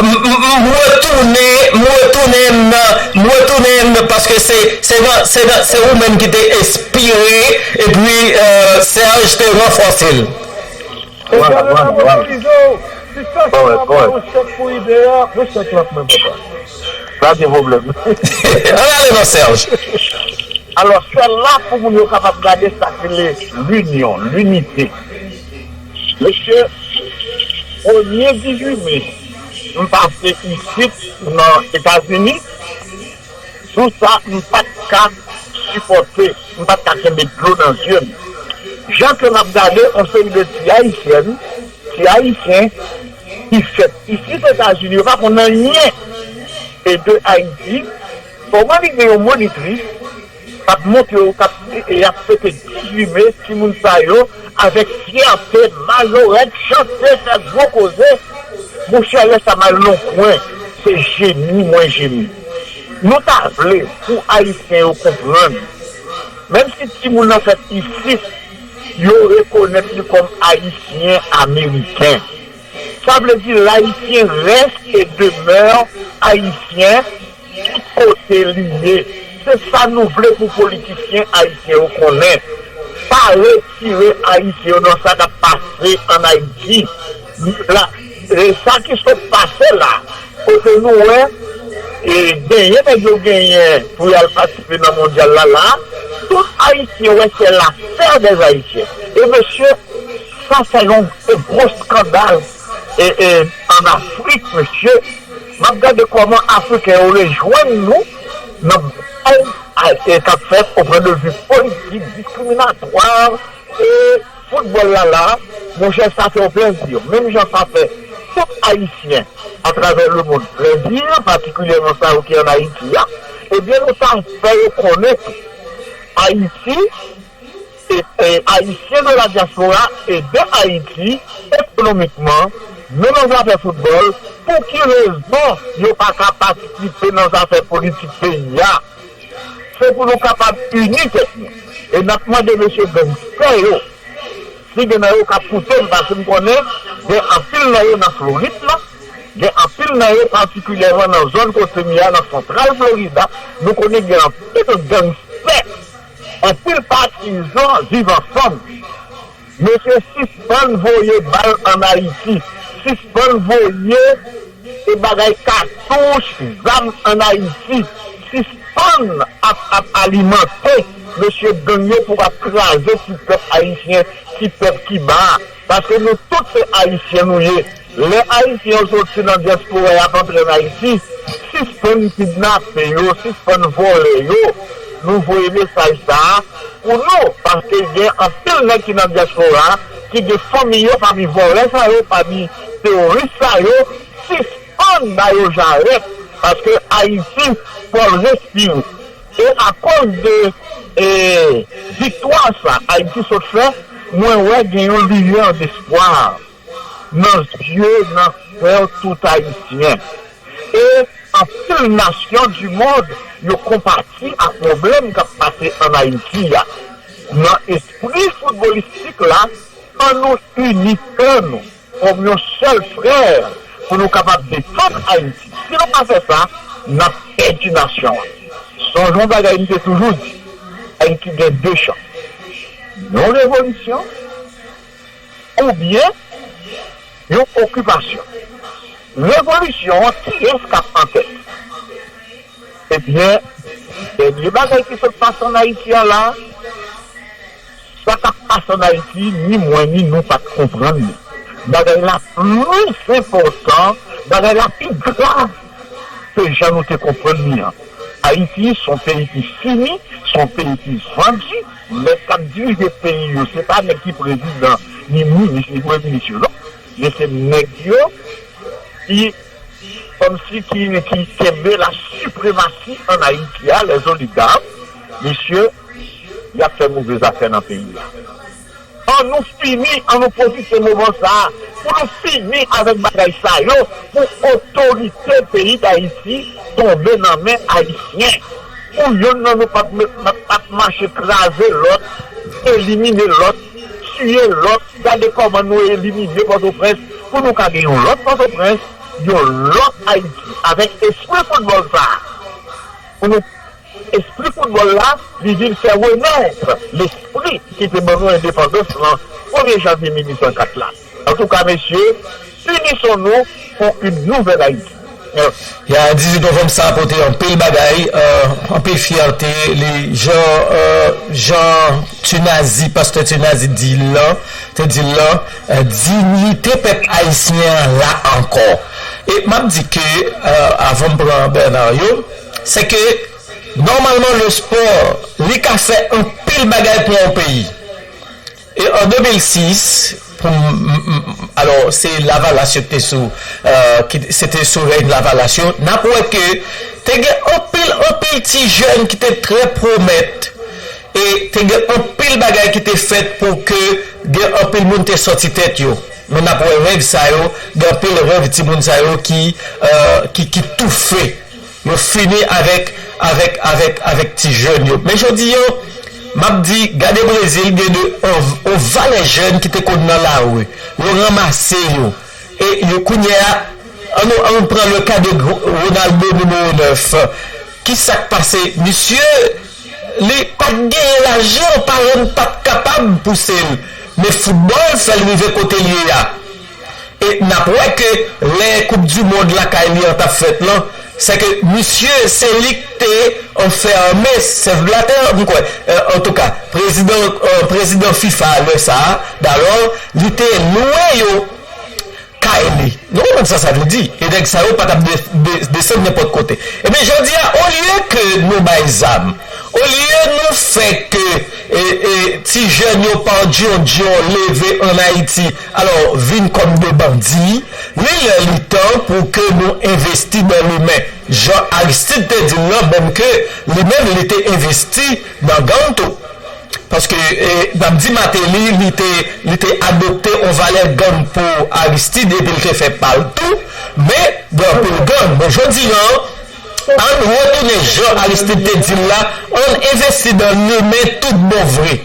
m retounen, m retounen, m retounen, paske se se nan, se nan, se ou menm ki te enspire, epi Serge te ranfòse l. E gade la, mwen balize w. Si sa se pa yon chèk pou ide a, mwen chèk la pou mwen, papa. Pa gen pwoblèm. Ann ale non, Serge. Alò, sèl la pou moun yo kapab gade sa k rele linyon, linite. Mesye, premye dizuit me, m pase isit nan Etazini. Jou sa, m pa t ka sipòte, m pa t ka kenbe dlo nan zye m. Jan ke m ap gade yon seri de ti Ayisyèn, ti Ayisyen ki fèt isit Etazini, yo pa konn anyen e de Ayiti. Bon, mwen vin gen yon monitris k ap montre yo, k ap, e, e ap fete dizuit me, timoun sa yo, avèk fyète, majorèt, chante, fè gwo koze. Monchè, lè sa m al nan kwen, se jemi mwen jemi. Nou ta vle pou Ayisyen yo konprann, menm si timoun nan fèt isit, yo rekonèt li kòm Ayisyen Ameriken. Sa vle di, l'Haïtien reste et demeure haïtien, tout kote li ye. Se sa nou vle pou politisyen ayisyen yo konnen. Pa retire Ayisyen yo nan sa k ap pase ann Ayiti. La, e sa ki sot pase la, kote nou wè, e genyen nèg yo genyen pou y al patisipe nan mondyal la, la, tout Ayisyen wè se l'affaire des Haïtiens. E mesye, sa fè yon gwo eskandal e, e, ann Afrik, mesye. M ap gade kòman Afriken yo rejwenn nou nan batay a, e, k ap fèt o pwen de vi politik, diskriminatwa, e foutbòl la la, monchè, sa fè yo plezi. Menm jan sa fè tout Ayisyen atravè lemonn plezi, patikilyèman sa yo ki ann Ayiti a, ebyen, nou ta fè yo konnen tou. Ayiti, e, e, Ayisyen de la dyaspora ede Ayiti ekonomikman, menm nan zafè foutbòl. Pou ki rezon yo pa ka patisipe nan zafè politik peyi a? Se pou nou kapab ini tèt nou. E n ap mande mesye gangstè yo, si gen nan yo k ap koute m, paske m konnen gen anpil nan yo nan Florid la, gen anpil nan yo patikilyèman nan zòn kote m ye a, nan Santral Florida, nou konnen gen anpil gangstè, anpil patizan Viv Ansanm. Mesye, sispann voye bal ann Ayiti. Sispann voye e bagay katouch, zam ann Ayiti. Sispann ap, ap alimante mesye gang yo pou ap kraze ti pèp ayisyen, ti pèp Kiba a. Paske nou tout se Ayisyen nou ye. Lè Ayisyen yo soti nan dyaspora y ap antre ann Ayiti, sispann kidnape yo, sispann vòlè yo. Nou voye mesaj sa a pou nou, paske gen anpil nèg ki nan dyaspora a, ki gen fanmi yo pami vòlè sa yo, pami teworis sa yo, sispann ba yo jarèt, paske Ayiti fò l respire. E akoz de, e, viktwa sa Ayiti sot fè, mwen wè gen yon liyè despwa nan zye, nan kè tout Ayisyen. E anpil nasyon di mond yo konpati ak pwoblèm k ap pase ann Ayiti a. Nan espri foutbolistik la, ann nou ini kè nou kòm yon sèl frè pou nou kapab defann Ayiti. Si nou pa fè sa, n ap pèdi nasyon an. Sonje yon bagay m te toujou di, Ayiti gen de chans. Yon revolisyon oubyen yon okipasyon. Revolisyon an, kiyès k ap antèt? Ebyen, dènye bagay ki sot pase ann Ayiti a la, sa k ap pase ann Ayiti, ni mwen ni nou pa t konprann li. Bagay la plis enpòtan, bagay la pi grav ke jan nou te konprann li an. Ayiti se yon peyi ki fini, se yon peyi ki vandi. Nèg k ap dirije peyi yo, se pa nèg ki prezidan, ni minis, ni premye minis yo, non. Men se nèg yo ki, kòmsi ki, ki kenbe la sipremasi ann Ayiti a, les oligarques, mesye, y ap fè move zafè nan peyi a. Ann nou fini, ann nou pwofite moman sa a, pou nou fini avèk bagay sa yo, pou otorite peyi Dayiti tonbe nan men Ayisyen. Pou yonn nan nou p ap met, p ap mache kraze lòt, elimine lòt, tiye lòt. Gade kòman nou elimine Pòtoprens pou nou ka gen yon lòt Pòtoprens, yon lòt Ayiti. Avèk espri foutbòl sa a, pou nou, espri foutbòl la, li vin fè renèt lespri ki te ban nou endepandans lan premye janvye mil uit san kat la. Antouka, mesye, unissons-nous pour une nouvelle Haïti. Mèsi. Ya, dizuit novanm sa a pote anpil bagay, euh, anpil fyète. Li, jan, euh, jan Tunazi, pastè Tunazi di l lan, te di l lan, diyite pèp ayisyen an la ankò. E m ap di ke, avan m pran Bernard yo, se ke nòmalman lespò, li ka fè anpil bagay pou yon peyi. E an de mil sis, pou m, m, m, alò, se Lavalas yo ki te sou, ki, se te sou rèy Lavalas yo, n ap wè ke te gen anpil, anpil ti jèn ki te trè pwomèt, e te gen anpil bagay ki te fèt pou ke gen anpil moun te sòti tèt yo. Men n ap wè rèv sa yo, gen anpil rèv timoun sa yo ki, ki, ki toufe. Yo fini avèk, avèk, avèk, avèk ti jèn yo. Men jodi an, m ap di, gade Brezil, gen de, on, on valè jèn ki te konn nan lari. Yo ranmase yo. E yo kounye a, ann nou, ann nou pran le ka de Gro- Ronaldo nimewo nèf. Kisa k pase? Misye, li pa t genyen lajan, paran l pa t kapab pouse l. Men foutbòl fè l rive kote l ye a. E n ap wè ke lè koup di mond lakay li an t ap fèt lan, se ke misye se li k te anfèmen sèf blatè an, m kwè, antouka, prezidan, prezidan fifa lè sa a, dalò, li te lwe yo kay li. Nou konprann sa sa vle di? E nèg sa yo pa t ap de- de- desann nenpòt kote. Ebyen, jodi a, olye ke nou bay zam, olye nou fè ke e, e, ti jèn yo pa djondjon leve ann Ayiti, alò, vin kòm de bandi, li lè li tan pou ke nou envesti nan limen. Jan Aristide te di l lan, menm ke li menm li te envesti nan gang tou. Paske, e, n ap di Martelly, li te, li te adopte on valè gang pou Aristide epi l te fè pa l tou, men gen anpil gang. Men jodi an, ann retounen jan Aristide te di l la, ann envesti nan limen tout bon vre.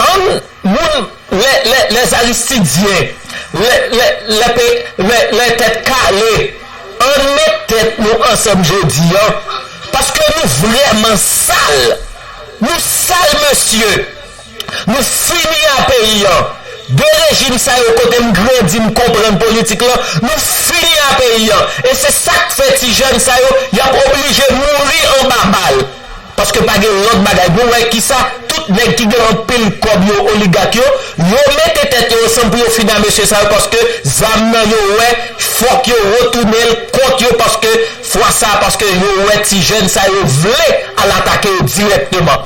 Ann, moun, lè, lè, lè Aristidyen, lè, lè, lè, lè tèt kale, ann met tèt nou ansanm jodi an, paske nou vrèman sal. Nou sal, mesye. Nou fini a peyi an. De rejim sa yo kote m grandi, m konprann politik lan, nou fini a peyi an. E se sa k fè ti jèn sa yo, y ap oblije mouri anba bal. Paske pa gen lòt bagay. Nou wè kisa tout nèg ki gen anpil kòb yo, oligak yo, yo mete tèt yo ansanm pou yo fini a mesye sa yo, paske zam nan yo wè, fòk yo retounen l kont yo, paske fwa sa, paske yo wè ti jèn sa yo vle al atake yo dirèkteman.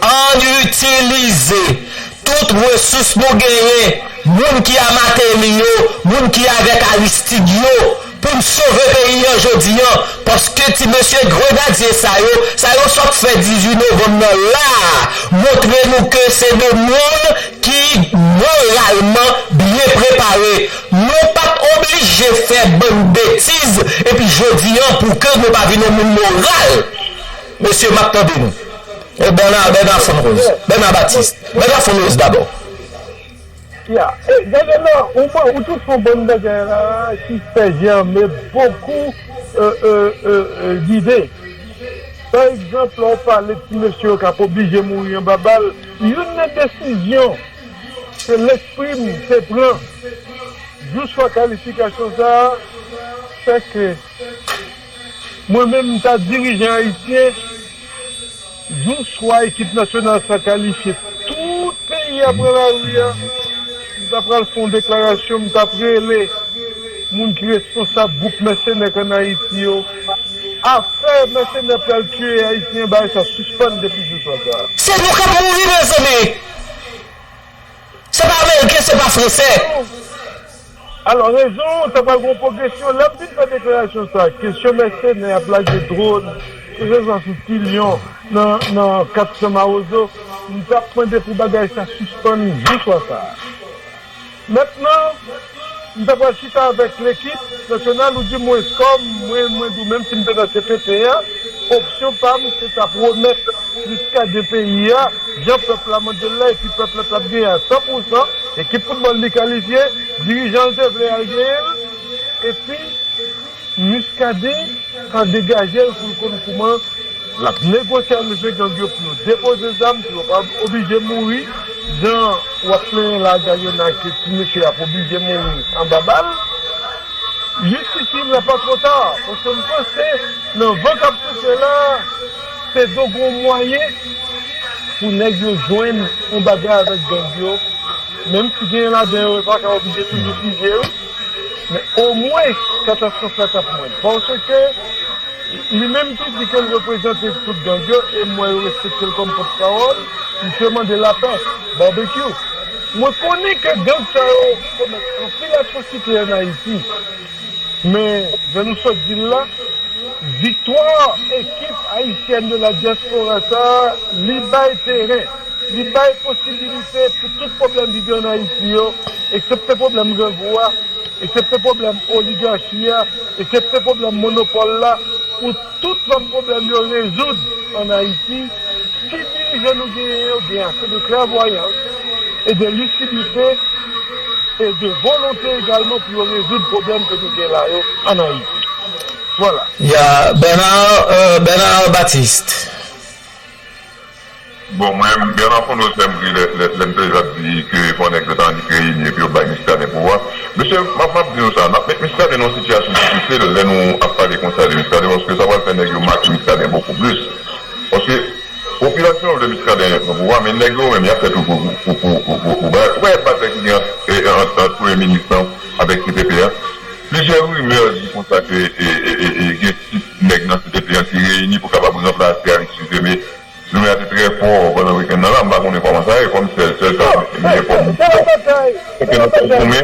Ann itilize tout resous nou genyen, moun ki a Martelly yo, moun ki avèk Aristide yo, pou n sove peyi an jodi an, paske ti mesye grenadye sa yo, sa yo sot fè dizuit novanm nan la a, montre nou ke se de moun ki moralman byen prepare. Nou p ap oblije fè bann betiz, epi jodi an, pou ke nou pa vin yon moun moral. Mesye, m ap tande nou. E Bernard, Bernard Fonrose. Bernard Baptiste. Bernard Fonrose dabò. Ya, e, gade la, ou, ou touche yon bon bagay la, ki fè jèmen bokou, e, e, e, e, dide. Pa egzanp, lè w pale ti mesye yo k ap oblije mouri anba bal, youn nan desizyon ke Lesprim te pran, jou swa kalifikasyon sa a, fè ke mwen menm, m ta dirijan ayisyen, jou swa ekip nasyonal sa kalifye, tout peyi a pran lari a, m ta pral fè yon deklarasyon, m t ap rele moun ki responsab gwoup mèsenè k ann Ayiti yo. Afè mèsenè pral tiye ayisyen, bagay sa sispann depi jou swa sa a. Se nou k ap mouri, mezanmi! Se pa Ameriken, se pa Fransè. Alò, rezon, sa pral gen yon pwogresyon. Lè m fin fè deklarasyon sa, kesyon mèsenè ap lage dwòn, kesyon sa sou Tilyon, nan, nan kat san Mawozo, m t ap mande pou bagay sa sispann jou swa sa a. Mentnan, m ta pral chita avèk lekip nasyonal, oudimwens kòm mwen, mwen di w, menm si m te nan C P T a, opsyon pa m, se t ap remèt Muscadin peyi a, jan pèp la mande l la, epi pèp la t ap genyen a san pou san, ekip foutbòl li kalifye, dirijan l te vle al genyen l, epi Muscadin ka degaje l pou l konn kouman l ap negosye ak mesye gang yo pou yo depoze zam, pou yo pa oblije mouri, jan w ap plenyen la, Gayona, ke ti mesye ap oblije mouri anba bal. Justifye l, pa twò ta, paske m panse, nan van k ap soufle la, se do gon mwayen pou nèg yo jwenn yon bagay avèk gang yo, Menm si gen ladan yo, yo pa ka oblije toujou fizye yo, men omwen katastwòf la t ap mwen. Paske li menm ki di ke l reprezante tout gang yo, e m wè yo respekte l kòm pòtpawòl, misye mande lapè, babekyou. Mwen konnen ke gang sa yo komèt anpil atwosite ann Ayiti, men, jan nou sot di l la, viktwa ekip ayisyèn de la dyaspora sa a, li bay teren, li bay posibilite pou tout pwoblèm ki gen ann Ayiti yo, eksepte pwoblèm grangou a, eksepte pwoblèm oligachi a, eksepte pwoblèm monopòl la, pou tout lòt pwoblèm yo rezoud ann Ayiti, si dirijan nou genyen yo gen ase de klèvwayans e de lisidite e de volonte egalman pou yo rezoud pwoblèm ke nou gen la yo ann Ayiti. Vwala. Ya, Bernard, euh, Bernard Baptiste. Bon, mwen, Bernard Fondreau, se m ri lè, lè, lè m te ap di ke fò nèg yo ta annik reyini epi yo bay Muscadin pouvwa. Mesye, m ap, m ap di nou sa, n ap met Muscadin nan yon sitiyasyon difisil lè nou ap pale konsa de Muscadin, paske sa pral fè nèg yo make Muscadin bokou plis. Paske popilasyon an vle Muscadin pran pouvwa, men nèg yo menm, y ap fè tout pou, pou, pou, pou, pou, pou bay. Ou pa wè batay ki gen ant, e, ant, ant premye minis lan avèk C P P a? Plizyè rimè di konsa ke, e, e, e, e, gen sis nèg nan C P P a ki reyini pou kapab ranplase Alexis Aimé. Jounen an te trè fò pandan wikenn nan la, m pa konnen kòman sa ye, kòm sèl, sèl sa m enfòme. Se la batay, se la batay.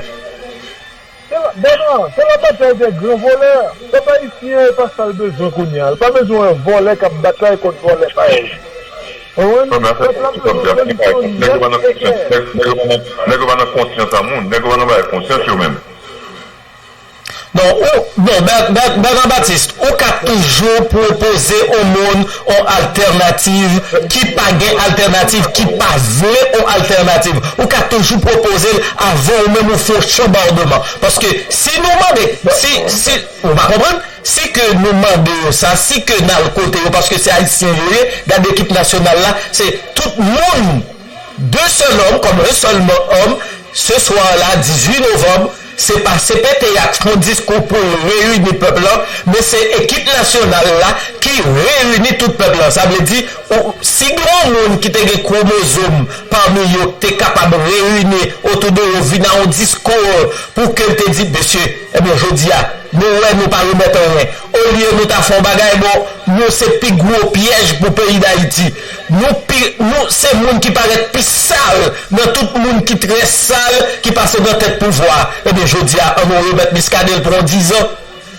Se la, Bèna, se la batay dè gran vòlè. Pèp ayisyen e pa sa l bezwen kounye a. L pa bezwen wè vòlè k ap batay kont vòlè parèy li. Konprann? Pèp la bezwen yon solisyon nèt e klè. Nèg yo pa nan konsyans a moun, nèg yo pa nan bagay konsyans yo menm. Non, ou, bon, Bè- Bè- Bernard Baptiste, ou ka toujou pwopoze yon moun yon altènativ ki pa gen altènativ, ki pa vle yon altènativ. Ou ka toujou pwopoze l avan ou menm ou fè yon chanbòdman. Paske si nou mande, si, si, ou pa konprann? Si ke nou mande yo sa, si ke n al kote yo, paske se ayisyen yo ye, gade ekip nasyonal la, se tout moun d'un seul homme, comme un seul homme, ce soir-là, dix-huit novembre, se pa C P T a k fè yon diskou pou l reyini pèp lan, men se ekip nasyonal la ki reyini tout pèp lan. Sa vle di, ou, si gen yon moun ki te gen kwomozòm pami yo k te kapab reyini otou de yo, vin a yon diskou pou ke l te di, mesye, ebyen, jodi a, nou wè nou pa remèt anyen. Olye nou ta fè yon bagay, bon, nou se pi gwo pyèj pou peyi Dayiti. Nou pi, nou se moun ki parèt pi sal nan tout moun ki trè sal ki pase nan tèt pouvwa a. Ebyen, jodi a, ann nou remèt Muscadin l pran dizan,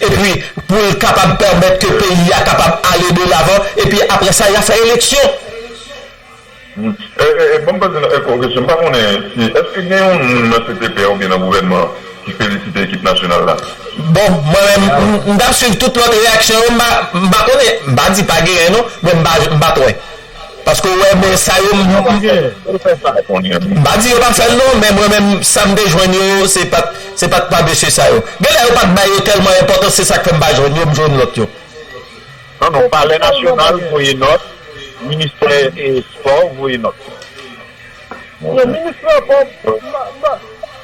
epi pou l kapab pèmèt ke peyi a kapab ale de lavan, epi apre sa, y a fè eleksyon. Hmm. E, e, e, ban m poze yon kesyon. M pa konnen si, èske gen yon moun nan C P P a oubyen nan gouvènman ki felisite ekip nasyonal la? Bon, mwen menm, m, m t ap swiv tout lòt reyaksyon yo, m pa, m pa konnen, m pa di pa genyen non, men m pa, m pa t wè. Paske w wè, men sa yo, m, m, m pa di yo pa fè l non, men mwen menm, sa m te jwenn yo, se pa t, se pa t pa mesye sa yo. Genlè yo pa t bay yo tèlman enpòtans, se sa k fè m pa jwenn yo, m jwenn lòt yo. Non, non, Palè Nasyonal voye nòt, Ministè, e, Spò voye nòt. Non, minis la pa, pa, pa,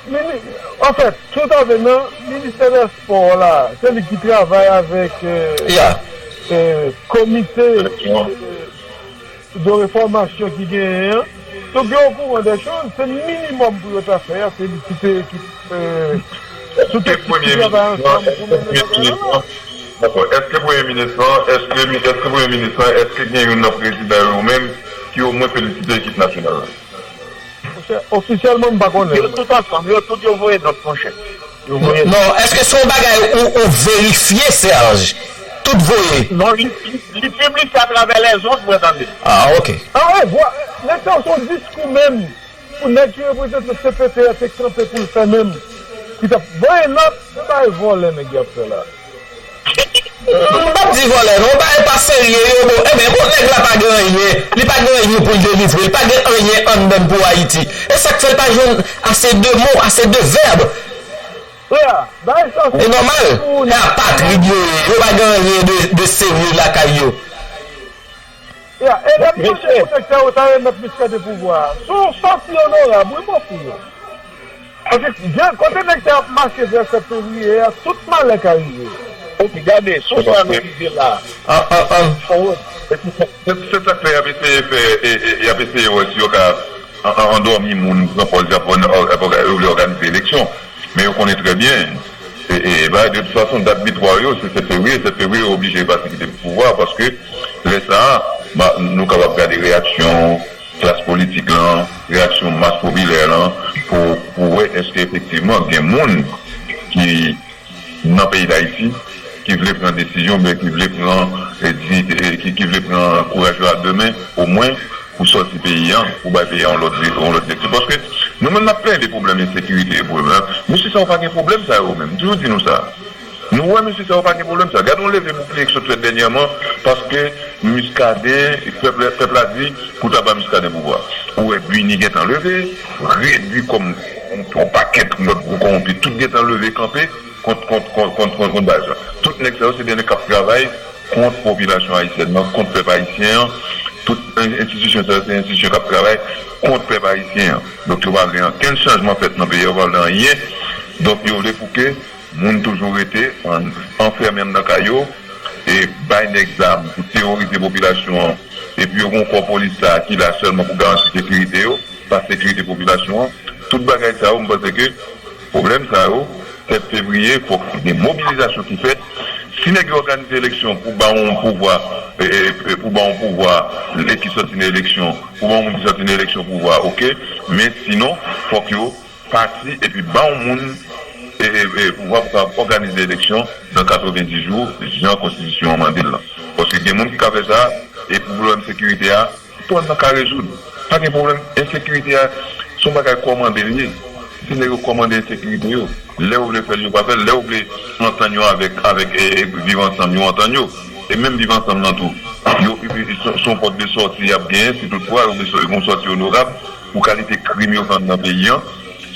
mini-, anfèt, tout avè nan Ministè dè Spò la, se li ki travay avèk, e, e, komite, e, de refòmasyon ki genyen an. Donk, yo okouran dè choz, se minimòm pou yo ta fè a, se li ki te, ki, e, sou tèt ki travay ansanm pou mennen bagay yo la. Dakò. Èske premye minis lan, èske mi-, èske premye minis lan, èske gen youn nan prezidan yo menm ki omwen felisite ekip nasyonal la? Monchè, ofisyèlman, m pa konnen. Yo tout ansanm, yo tout yo voye nòt, monchè. Yo voye nòt. Non, èske se yon bagay ou, ou verifye, Serge? Tout voye? Non, li, li, li pibliye atravè lèzond, mwen tande. Ah, ok. Ah, wè, vwa, nèg sa se yon diskou menm. Pou nèg ki reprezante C P T a te kanpe pou l fè menm, ki t ap voye nòt, se bagay vòlè nèg y ap fè la. M p ap di vòlè non, bagay pa serye yo, bon, enben, bon, nèg la pa gen anyen, li pa gen anyen pou l delivre, li pa gen anyen anndan l pou Ayiti. E sa k fè l pa jwenn ase de mo, ase de vèb. Frè, bagay sa se... E nòmal, e apatrid yo ye, yo pa gen anyen de, de serye lakay yo. Ya, e lè m sonje pou nèg sa yo ta remèt Muscadin pouvwa a, se yon sòti onorab, wi, mon frè. Paske jan, kote nèg sa yo ap mache vè sèt fevriye a, tout malè ka rive. Epi gade, sou sa nou rive la. An, an, an. Se, se, se sa k fè y ap eseye fè, e, e, y ap eseye wè si yo ka an, an, andòmi moun, pran pòz y ap, y ap, yo vle òganize eleksyon. Men yo konnen trè byen, e, e, ba, de tout fason, dat bitwa yo, se sèt fevriye. Sèt fevriye, yo oblije pase kite pouvwa, paske lè sa a, ba, nou kapab gade reyaksyon klas politik lan, reyaksyon mas popilè lan, pou, pou wè èske efektivman gen moun ki nan peyi Dayiti ki vle pran desizyon, oubyen ki vle pran, eh, diyite, eh, ki, ki vle pran kouraj yo a de men, omwen pou sòti peyi an, pou bay peyi an yon lòt di-, yon lòt direksyon. Paske nou menm n ap plenn de pwoblèm ensekirite e pwoblèm. Mesye sa yo pa gen pwoblèm sa yo menm. M toujou di nou sa. Nou wè mesye sa yo pa gen pwoblèm sa. Gade yon leve boukliye k sot fèt dènyèman, paske Muscadin, pèp la, pèp la di pou ta ba Muscadin pouvwa. Ou wè Bini gentan leve, Redi kòm yon pakèt lòt gwo kòwonpi, tout gentan leve kanpe kont, kont, kont, kont, kont, kont baz la. Tout nèg sa yo se de nèg k ap travay kont popilasyon ayisyèn nan, kont pèp ayisyen an. Tout en-, enstitisyon sa yo se enstitisyon k ap travay kont pèp ayisyen an. Donk yo pa vle ankenn chanjman fèt nan peyi a, yo pa vle anyen. Donk yo vle pou ke moun toujou rete an, anfèmen anndan kay yo, e bay nèg zam pou teworize popilasyon an, epi yo gen yon kò polis sa a ki la sèlman pou garanti sekirite yo, pa sekirite popilasyon an. Tout bagay sa yo, m panse ke pwoblèm sa yo, sèt fevriye, fòk gen mobilizasyon ki fèt. Si nèg yo òganize eleksyon pou ba yon pouvwa, e, e, e, pou ba yon pouvwa, e ki sòti nan eleksyon, pou ba yon moun ki sòti nan eleksyon pouvwa, oke. Men sinon, fòk yo pati epi ba yon moun, e, e, e, pouvwa pou kapab òganize eleksyon nan katrevenndis jou, jan konstitisyon an mande l lan. Paske gen moun ki ka fè sa, e pou pwoblèm sekirite a, pwoblèm nan ka rezoud. Pa gen pwoblèm. Ensekirite a, se yon bagay kòmande l ye. Se nèg yo kòmande ensekirite yo. Lè yo vle fè l, yo pa fè l. Lè yo vle antann yo avèk, avèk, e, e, Viv Ansanm, yo antann yo. E menm Viv Ansanm nan tou, yo, e, e, se, se yon pòt de sòti y ap genyen, si toutfwa yo vle sò-, yon sòti onorab pou kalite krim yo fè anndan peyi an.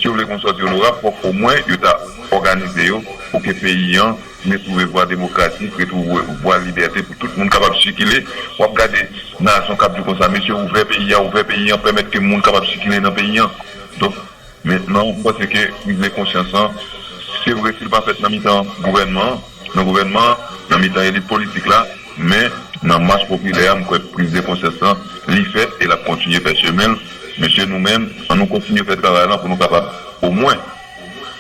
Si yo vle gen yon sòti onorab, fòk omwen yo ta òganize yo pou ke peyi an retwouve vwa demokratik, retwouve vwa libète pou tout moun kapab sikile. W ap gade nasyon k ap di konsa, mesye, ouvè peyi a, ouvè peyi an, pèmèt ke moun kapab sikile nan peyi an. Donk, mentnan, m panse ke priz de konsyans lan, se vre, si l pa fèt nan mitan gouvènman an, nan gouvènman an, nan mitan elit politik la, men nan mas popilè a, m kwè priz de konsyans lan, li fèt e l ap kontinye fè chemen l. Mesye, nou menm, ann nou kontinye fè travay lan pou nou kapab, omwen,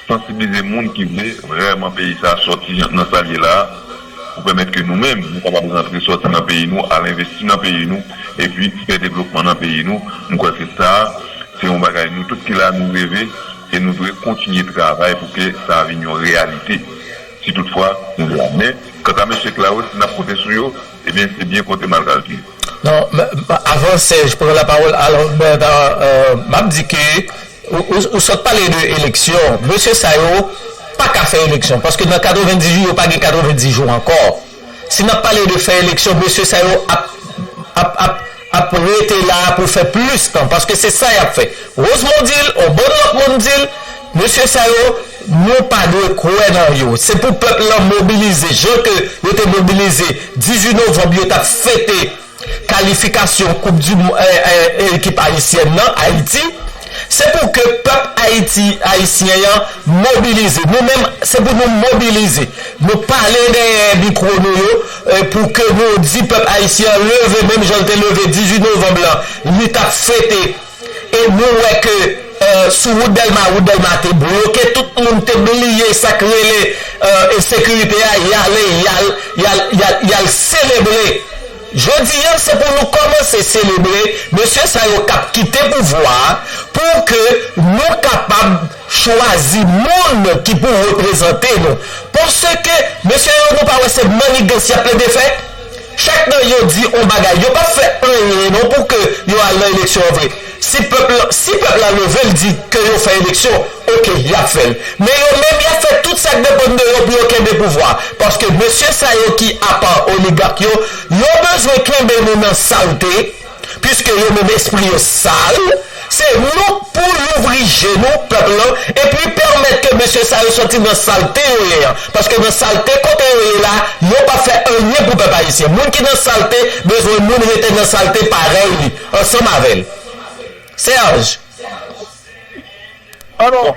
sansibilize moun ki vle vrèman peyi sa a sòti nan sa l ye la a, pou pèmèt ke nou menm, nou kapab rantre sòti nan peyi nou, al envesti nan peyi nou, epi fè devlopman nan peyi nou. M kwè ke sa a, se yon bagay nou tout ki la, nou reve, e nou dwe kontinye travay pou ke sa a vin yon reyalite. Si toutfwa, nou la. Men, kanta mesye Claude, si n ap konte sou yo, ebyen, se byen konte mal kalkile. Non, men, men, avan Serge pran lapawòl, alò, Bernard, euh, m ap di ke ou, ou, ou sot pale de eleksyon. Mesye sa yo pa ka fè eleksyon, paske nan katrevenndis jou, yo pa gen katrevenndis jou ankò. Si n ap pale de fè eleksyon, mesye sa yo ap, ap, ap, ap rete la pou fè plis tan, paske se sa y ap fè. Rosemond di l, yon bann lòt moun di l, mesye sa yo, nou pa dwe kwè nan yo. Se pou pèp lan mobilize, jan ke yo te mobilize dizuit novanm, yo t ap fete kalifikasyon koup di mo-, eh, eh, ekip ayisyèn nan, Ayiti. Se pou ke pèp Ayiti, ayisyen an, mobilize. Nou menm, se pou nou mobilize. Nou pale dèyè mikwo nou yo, eh, pou ke nou di pèp ayisyen an leve, menm jan l te leve dizuit novanm lan, li t ap fete. E nou wè ke, eh, sou wout Dèlma, wout Dèlma te bloke, tout moun te bliye sa k rele, eh, ensekirite a, y ale, y al, y al, y al, y al selebre. Jodi a, se pou nou kòmanse selebre mesye sa yo k ap kite pouvwa a, pou ke nou kapab chwazi moun ki pou reprezante nou. Paske mesye yo, nou pa wè se mannigans y ap plede fè? Chak tan yo di yon bagay, yo p ap fè anyen non pou ke yo al nan eleksyon an vre. Si pèp la, si pèp la leve l di ke yo fè eleksyon, oke, y ap fè l. Men yo menm, y ap fè tout sa k depann de yo pou yo kenbe pouvwa. Paske mesye sa yo ki apa oligak yo, yo bezwen kenbe nou nan salte, piske yo menm espri yo sal. Se nou pou louvri je nou, pèp lan, epi pèmèt ke mesye sa yo sòti nan salte yo ye an. Paske nan salte kote yo ye la, yo p ap fè anyen pou pèp ayisyen. Moun ki nan salte bezwen moun rete nan salte parèy li, ansanm avè l. Serge. Alò,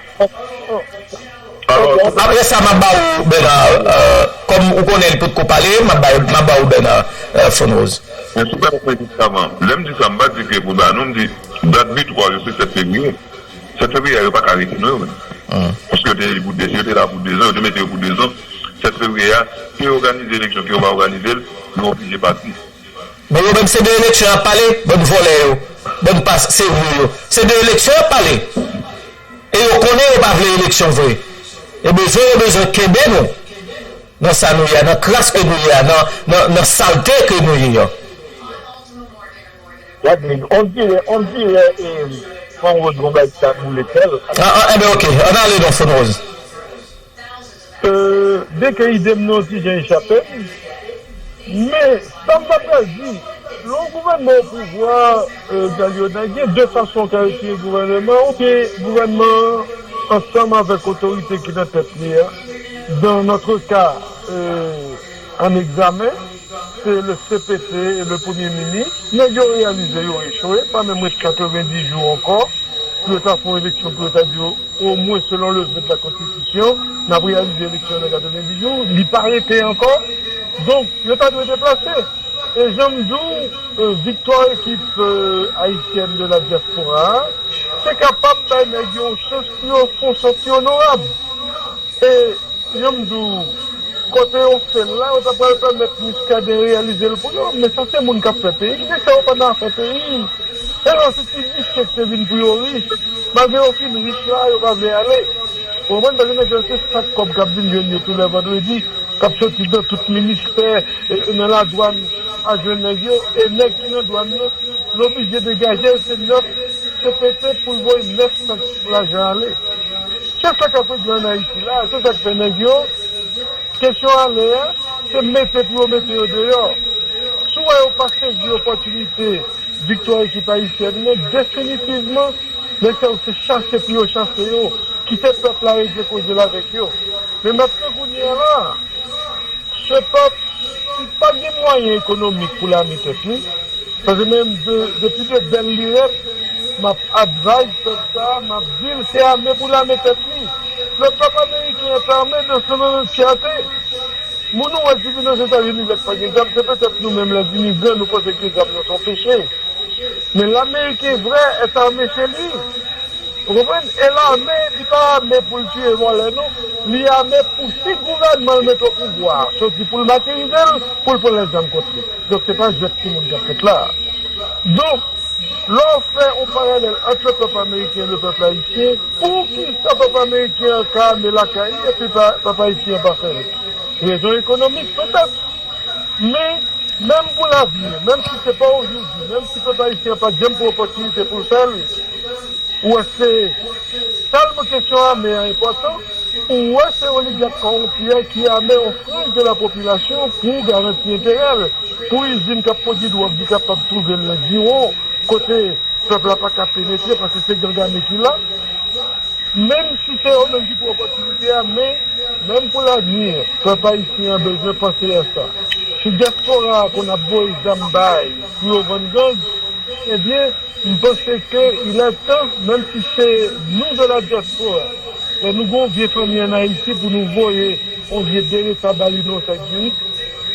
Apre sa, m ap ba ou, Bernard, euh, kòm ou konnen li potko pale, m ap ba, m ap ba ou, Bernard, euh, Fon Rose. Men sou pa mwen jis avan. Lè m di sa, m pa di ke pou ba nou, m di dat viktwa yo se sèt fevriye. Sèt fevriye a, yo pa ka rete non, yo menm. Paske yo te, pou de, yo te la pou dezan, yo te mete yo pou dezan. Sèt fevriye a, ke yo òganize eleksyon, ke yo pa òganize l, yo oblije pati. Men yo menm se de eleksyon y ap pale, bann vòlè yo, bann pa serye yo. Se de eleksyon y ap pale. E yo konnen yo pa vle eleksyon vre. E bezwen yo bezwen kenbe nou nan sa nou ye a, nan kras ke nou ye a, nan, nan, nan salte ke nou ye a. Gade, on dirè, on dirè e Fann Woz gon bagay ki ta boule kè l. Ah, ah, enben, oke, ann ale non, Fann Woz. Byenke ide m nan yon ti jan echape m, men sa m ta pral di, lè yon gouvènman o pouvwa, Galyona, gen de fason w ka retire gouvènman an, oubyen gouvènman an ansanm avèk otorite ki nan tèt li a, dans notre cas, an egzamen, se le C P T e le premye minis, nèg yo reyalize yo echwe, pa menm ret katrevenndis jou ankò pou yo ta fè yon eleksyon, pou yo ta di omwen selon le vot de la konstitisyon, n ap reyalize eleksyon nan katrevenndis jou, li pa rete ankò. Donk, yo ta dwe deplase. E jan m di w, viktwa ekip ayisyèn de la dyaspora a, se kapab bay nèg yo yon chans pou yo fè yon sòti onorab. E jan m di w, kote yo fè l la, yo ta pral pèmèt Muscadin reyalize l pou yo, men sa se moun k ap fè peyi, se sa yo pa nan afè peyi. E yo se ti visye k te vin pou yo rich, malgre yo fin rich la, yo pa vle ale. Ou konprann? Paske nèg yo se sak kòb k ap vin jwenn yo tou lè vandredi, k ap soti nan tout ministè, nan ladwàn, al jwenn nèg yo, e nèg ki nan dwàn nan, l oblije degaje l, se nèf C P T pou l voye nèf sak lajan ale. Se sa k ap regle ann Ayiti la, se sa k fè nèg yo, kesyon ale a, se mete pou yo mete yo deyò. Si w wè yo pa sezi opòtinite viktwa ekip ayisyèn nan, definitivman, nèg sa yo se chase pou yo chase yo, kite pèp la regle koze l avèk yo. Men mentnan kounye a la, se pèp ki pa gen mwayen ekonomik pou l ame tèt li, paske menm de, depi de bèl lirèt, m ap advise pèp sa a, m ap di l se ame pou l ame tèt li. Le pèp ameriken est armé dans son entièreté. Moun ou wè ki vin Ozetazini lè k pa gen zam, se petèt nou menm, les immigrants, nou panse ke zam nan se yon peche. Men Ameriken vrè est armé chez lui. Ou konprann? E lame, li pa ame pou l tiye vòlè, non. Li ame pou si gouvènman l mete o pouvwa a, soti pou l matirize l, pou l pran lèzam kont li. Donk, se pa jwèt timoun k ap fèt la. Donk, lè w fè yon paralèl ant le pèp ameriken e le pèp ayisyen, poukisa pèp ameriken an ka ame lakay li epi pèp ayisyen an pa fè l? Rezon ekonomik, petèt. Men, menm pou lavni, menm si se pa ojodi, menm si pèp ayisyen an pa t janm pran opòtinite pou l fè l, ou wè se tèlman kesyon ame a enpòtan, ou wè se oligak kòwonpi a ki ame yon franj de la popilasyon pou garanti enterè l, pou izin k ap pwodui dwòg li kapab twouve l nan Jiwon, kote pèp la pa ka penetre paske se gang ame ki la. Menm si se yo menm ki pran opòtinite a, men, menm pou lavni, pèp ayisyen an bezwen panse a sa. Si dyaspora a konn ap voye zam bay pou yo vann gang, ebyen, m panse ke il est temps, menm si se nou de la diaspora, lè nou gen yon vye fanmi ann Ayiti pou nou voye yon vye dereta ba li nan yon sak diri,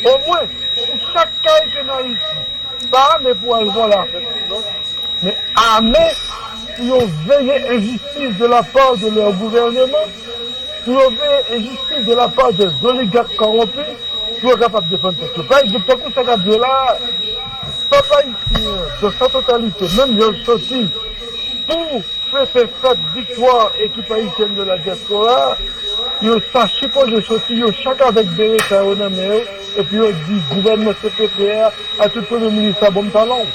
omwen pou chak kay ki ann Ayiti, pa ame pou al vòlè afè moun, non. Men ame pou yo veye enjistis de la part de leur gouvernement, pou yo veye enjistis de la part des oligarques corrompus, pou yo kapab defann tèt yo. Pa egzanp, tankou sa k ap jwe la a, pèp ayisyen an, dans sa totalité, menm jan l soti pou fete fèt viktwa ekip ayisyèn de la diaspora, yo ta sipoze soti yo chak avèk bere sa yo nan men yo, epi yo di gouvènman C P T a, a tout premye minis la, ban m talon.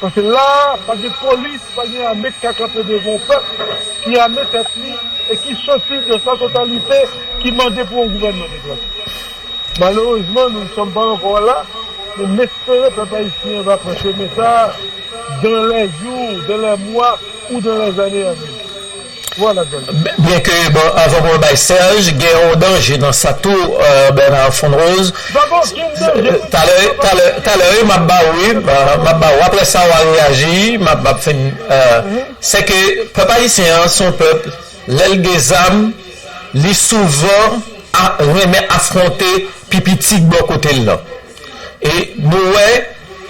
Paske la a, pa gen polis, pa gen ame ki ka kanpe devan yon pèp ki ame tèt li e ki soti de sa totalite, ki mande pou yon gouvènman deplase. Malerezman, nous ne sommes pas encore là, men m espere pèp ayisyen an va pran chemen sa a dans les jours, dans les mois ou dans les années à venir. Vwala, Djòl. Byenke, bon, avan pou mwen bay Serge, gen yon danje nan sa tou, Bernard Fondrose. Talè, talè, talè, wi, m ap ba ou, wi, m ap ba ou. Apre sa, w a reyaji, m ap, m ap fin. Se ke pèp ayisyen an, se yon pèp, lè l gen zam, li souvan renmen afwonte pi piti k bò kote l lan. E nou wè,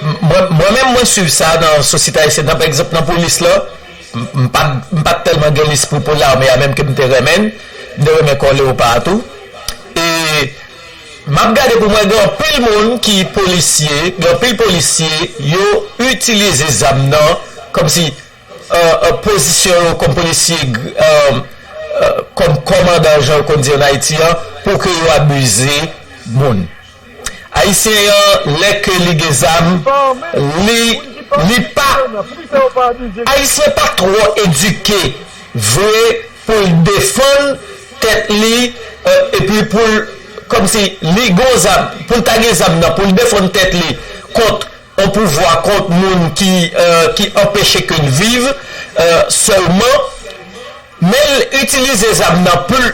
Mwen, mwen menm, mwen swiv sa nan sosyete ayisyèn nan, pa egzanp, nan polis la, m, m pa, m pa t tèlman gen lespri pou lame a, menm ke m te renmen, m te renmen kò leopa tou. E m ap gade pou mwen, gen anpil moun ki polisye, gen anpil polisye, yo itilize zam nan kòmsi, euh, euh, pozisyon yo kòm polisye, euh, euh, kòm kòmandan, jan yo konn di ann Ayiti an, pou ke yo abize moun. Ayisyen an, lè ke li gen zam, li, li pa, Ayisyen pa twò edike vre pou l defann tèt li, euh, epi pou l, kòmsi li gon zam, pou l ta gen zam nan, pou l defann tèt li kont yon pouvwa, kont moun ki, euh, ki anpeche ke l viv, euh, sèlman, men l itilize zam nan pou l,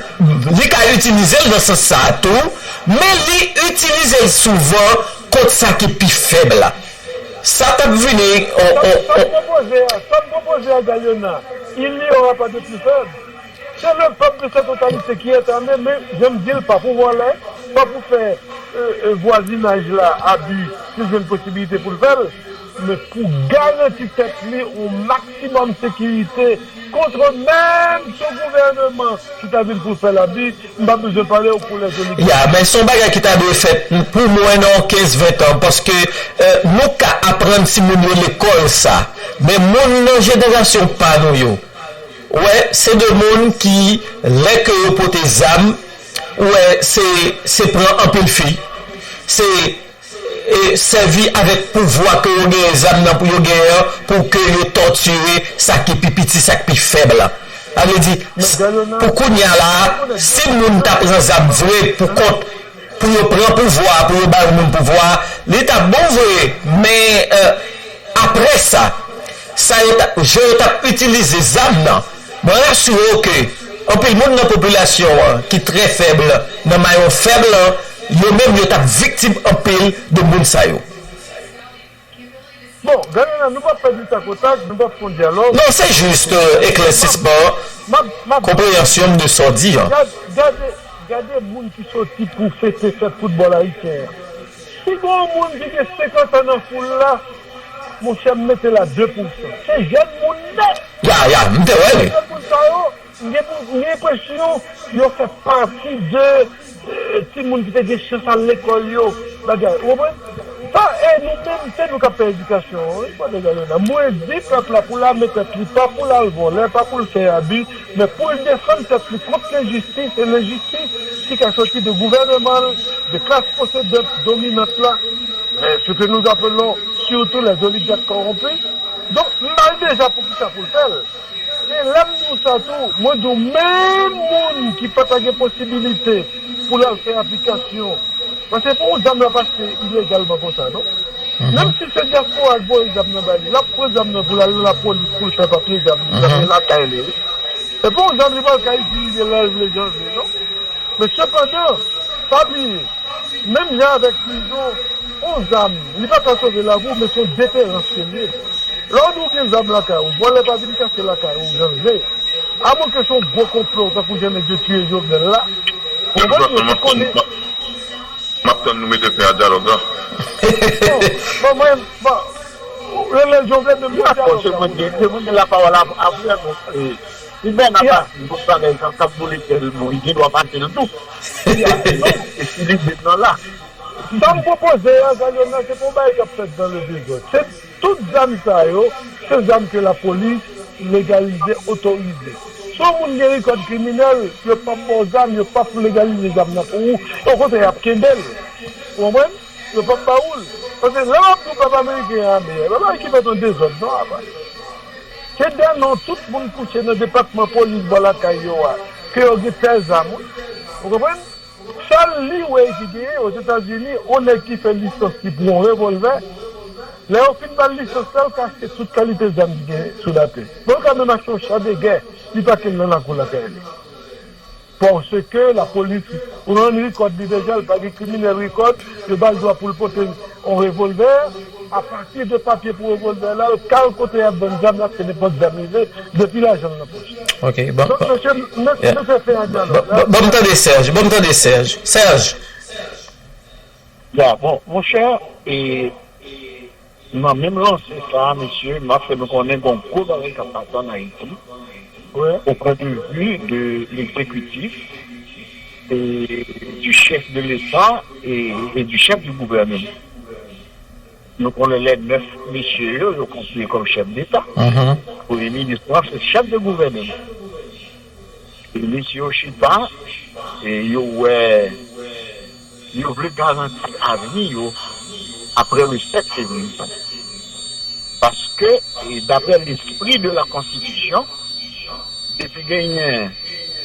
li ka itilize l nan sans sa a tou, men li itilize l souvan kont sa ki pi fèb la. Sa t ap vini, on, on, Sa m on, pwopoze a, sa m pwopoze a Gayona, il n'y aura pas de plus faible. C'est le peuple de cette totalité qui est armé, men jan m di l, pa pou vòlè, pa pou fè, euh, euh, vwazinaj la abi, si l jwenn posibilite pou l fè l, men pou garanti tèt li yon maksimòm sekirite kont menm si yon gouvèneman ki ta vin pou l fè l abi, m pa bezwen pale w pou lèzoligak. Ya, men se yon bagay ki ta dwe fèt pou mwen nan kenz ven tan, paske, euh, nou ka aprann timoun yo lekòl sa, men moun nan jenerasyon pa nou yo, ou wè, se de moun ki, lè ke yo pote zam, ou wè, se, se pran anpil fi, se, e, sèvi avèk pouvwa ke yo genyen, zam nan pou yo genyen an, pou ke yo tòtire sa ki pi piti, sa ki pi fèb la. Sa vle di, pou kounye a la, si moun ta pran zam vre pou kont, pou yo pran pouvwa, pou yo bay yon moun pouvwa, li t ap bon vre, men, euh, apre sa, sa yo t ap, jan yo t ap itilize zam nan, mwen rasire w ke anpil moun nan popilasyon an ki trè fèb, nan mayon fèb lan, yo menm yo t ap viktim anpil de moun sa yo. Bon, Gayona, nou p ap pèdi takotak, nou p ap fè yon dyalòg. Non, se jis, euh, eklèsisman, m ap, m ap, konpreyansyon m de sa w di an. Gad-, gade, gade moun ki soti pou fete fèt foutbòl ayisyen an. Si gen yon moun ki gen senkant an nan foul la, monchè, m mete l a de pousan. Se jèn moun nèt. Ya, ya, m te wè li. Jèn moun sa yo, m gen pou, m gen enpresyon yo fè pati de, euh, timoun ki te gen chans al lekòl yo, bagay. Ou konprann? Sa, e nou menm, se nou k ap fè edikasyon an, wi, Pwofesè Gayona. Mwen di pèp la pou l ame tèt li, pa pou l al vòlè, pa pou l fè abi, men pou l defann tèt li kont lenjistis, e lenjistis ki ka soti de gouvèneman l, de klas posedant dominant la, euh, ce que nous appelons surtout les oligarques corrompus. Donk, m bay deja pou kisa pou l fè l. E lè m di w sa tou, mwen di w menm moun ki pa ta gen posibilite pou l al fè aplikasyon. Paske pou yon zam l ap achte ilegalman konsa, non? Menm si se dyaspora k voye zam nan ba li, l ap pran zam nan pou l al nan lapolis pou l fè papye zam li, zam li lakay li, wi. E pou yon zam li pral ka itilize lè l vle, jan l vle, non? Men sepandan, pa bliye, menm jan avèk prizon, yon zam, li pa ka sove lavi w, men se yon deterans ke l ye. Lè w di w gen zam lakay ou, vòlè pa vin kase lakay ou, jan l vle. Amwen ke se yon gwo konplo, tankou jan nèg yo tiye Jovenel la. Ou konprann? Yo te konnen. M ap tann nou mete fen a dyalòg la. Bon, bon, mwen, bon, rele Jovenel menm pou dyalòg la. Bon, se mwen ki, se mwen ki gen lapawòl ap-, apre, bon, e, si Bèna pase, bon, bagay sa, sa boule kè l, bon, li gen dwa pase l tou. Si a, non, e si li gen nan la. Sa m pwopoze a, Gayona, se pa yon bagay k ap fèt dans le désordre. Se tout zam sa yo, se zam ke lapolis legalize, otorize. Si yon moun gen rekòd kriminèl, yo p ap ba w zam, yo p ap legalize zam nan pou ou. Okontrè, y ap kenbe l. Ou konprann? Yo p ap ba ou l. Paske lè m ap di w pèp ameriken an ame, e pa bagay ki fèt an dezòd, non, apa. Se dèyè non tout moun kouche nan depatman polis bò lakay yo a, ke yo gen tèl zam, wi. Ou konprann? Sèl li wè ki genyen Ozetazini, yon nèg ki fè lisans li pou yon revòlvè, lè yo fin ba l lisans la, l ka achte tout kalite zam ki genyen sou latè. Bon, l ka menm achte yon cha de gè, li pake l nan lakou lakay li. Paske lapolis rann rekòd li deja, l pa gen kriminèl rekòd, yo ba l dwa pou l pote yon revòlvè, apati de papye pou revòlvè la, l ka al kote y ap vann zam la, se nenpòt zam li vle, depi lajan l nan pòch li. Ok, bon. Donk, mesye, mesye, mesye fè yon dyalòg. Bon, bon, bon, ban m tande Serge, ban m tande Serge. Serge! Ya, bon, monchè, e, e, Nan menm lanse sa a, mesye, m ap fè nou konnen gen yon gwo bagay k ap pase ann Ayiti, au point de vue de l'exécutif et du chef de l'État et, et du chef du gouvernement. Nou konnen lè nèf mesye yo, yo konsidere kòm chèf deta. Premye minis lan se chèf de gouvènman. E mesye yo chita, e yo wè, yo vle garanti avni yo apre le sèt fevriye. Paske, e, daprè lespri de la konstitisyon, depi genyen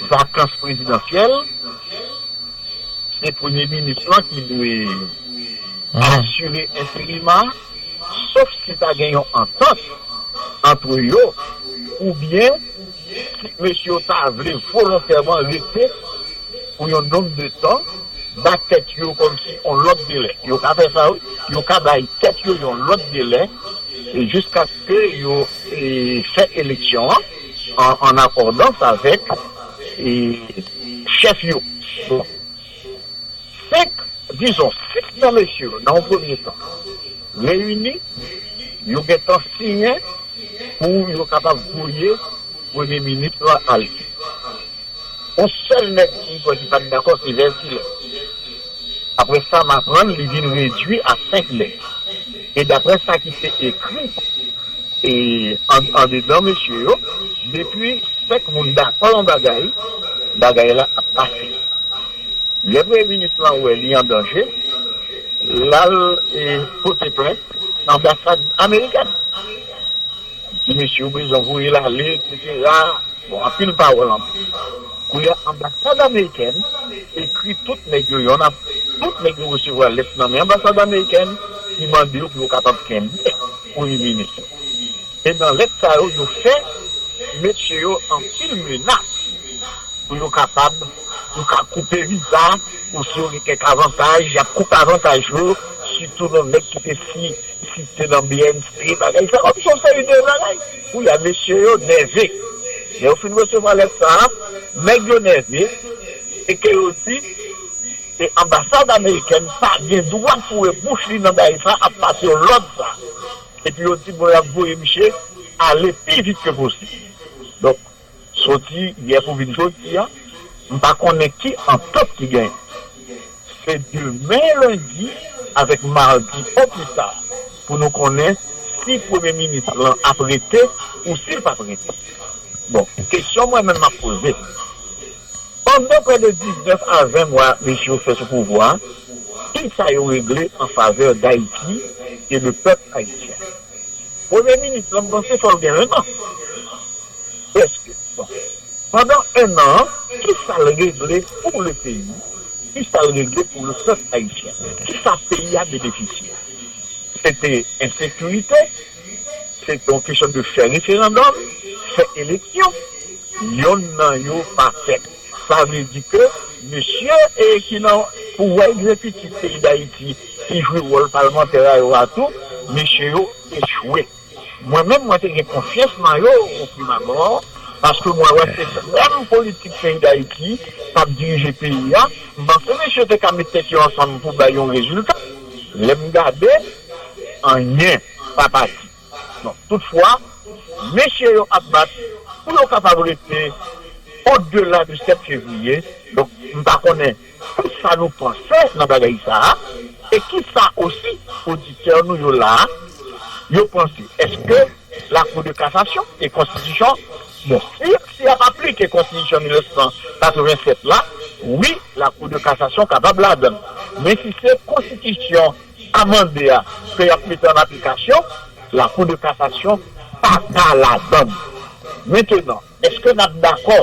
vakans prezidansyèl, se premye minis lan ki dwe asire enterim a, sof si ta gen yon antant ant yo, oubyen si mesye yo ta vle volontèman rete pou yon nonm de tan, ba tèt yo kòmsi yon lòt delè. Yo ka fè sa, wi. Yo ka bay tèt yo yon lòt delè, e jiskaske yo, e, fè eleksyon an, an, an akòdans avèk, e, chèf yo. Bon. Senk, dizon, sis nan mesye yo, nan yon premye tan, reyini, yo gentan siyen pou yo kapab voye premye minis lan ale. Yon sèl nèg ki kwè ki pa t dakò, se Vèsilè. Apre sa, m aprann li vin redui a senk nèg. E daprè sa ki te ekri, e an, andedan mesye yo, depi senk moun dakò yon bagay, bagay la ap pase. Lè premye minis lan wè li an danje, l al, e, pote plent nan anbasad amerikèn. Di mesye yo bezwen voye l ale, etsetera. Bon, anpil pawòl, anpil. Kounye a, anbasad amerikèn ekri tout nèg yo, yonn ap, tout nèg yo resevwa lèt nan men anbasad amerikèn ki mande yo pou yo kapab kenbe premye minis yo. E nan lèt sa yo, yo fè mesye yo anpil menas pou yo kapab, yo ka koupe viza, ou si yo gen kèk avantaj, y ap koupe avantaj yo, sitou nan nèg ki te si, site nan B N C, bagay sa, kòm se yon seri de bagay. Kounye a, mesye yo nève. Lè yo fin resevwa lèt sa a, nèg yo nève, e ke yo di, e anbasad amerikèn pa gen dwa foure bouch li nan bagay sa, ap pase yon lòd sa. Epi yo di, bon, y ap voye misye ale pi vit ke posib. Donk, soti yè pou vin jodi a, m pa konnen ki antant ki genyen. Se demen lendi avèk madi o pli ta pou nou konnen si premye minis lan ap rete ou si l p ap rete. Bon, kesyon mwen menm m ap poze. Pandan prè de diznèf a ven mwa mesye yo fè sou pouvwa a, kisa yo regle an favè Dayiti e le pèp ayisyen? Premye minis lan, m panse fò l gen en an. Èske, bon, pandan en an an, kisa l regle pou le peyi? Kisa l regle pou le pèp ayisyen? Kisa peyi a benefisye? Se te ensekirite, se te yon kesyon de fè referandòm, fè eleksyon. Yonn nan yo pa fèt. Sa vle di ke mesye e ki nan pouvwa egzekitif peyi Dayiti, ki jwe wòl palmantè a yo a tou, mesye yo echwe. Mwen menm, mwen te gen konfyans nan yo o prime abord, paske mwen wè se menm politik peyi Dayiti k ap dirije peyi a. M panse mesye yo te ka met tèt yo ansanm pou bay yon rezilta. Lè m gade, anyen pa pati. Bon, toutfwa, mesye yo ap bat pou yo kapab rete odela de sèt fevriye. Donk, m pa konnen kisa nou panse nan bagay sa a, e kisa osi oditè nou yo la a, yo panse. Èske Lakou de kasasyon e konstitisyon, bon, si, si y ap aplike konstitisyon mil nèf san katreven sèt la, wi, Lakou de kasasyon kapab ladann. Men si se konstitisyon amande a ke y ap mete an aplikasyon, Lakou de kasasyon pa ka ladann. Mentenan, èske n ap dakò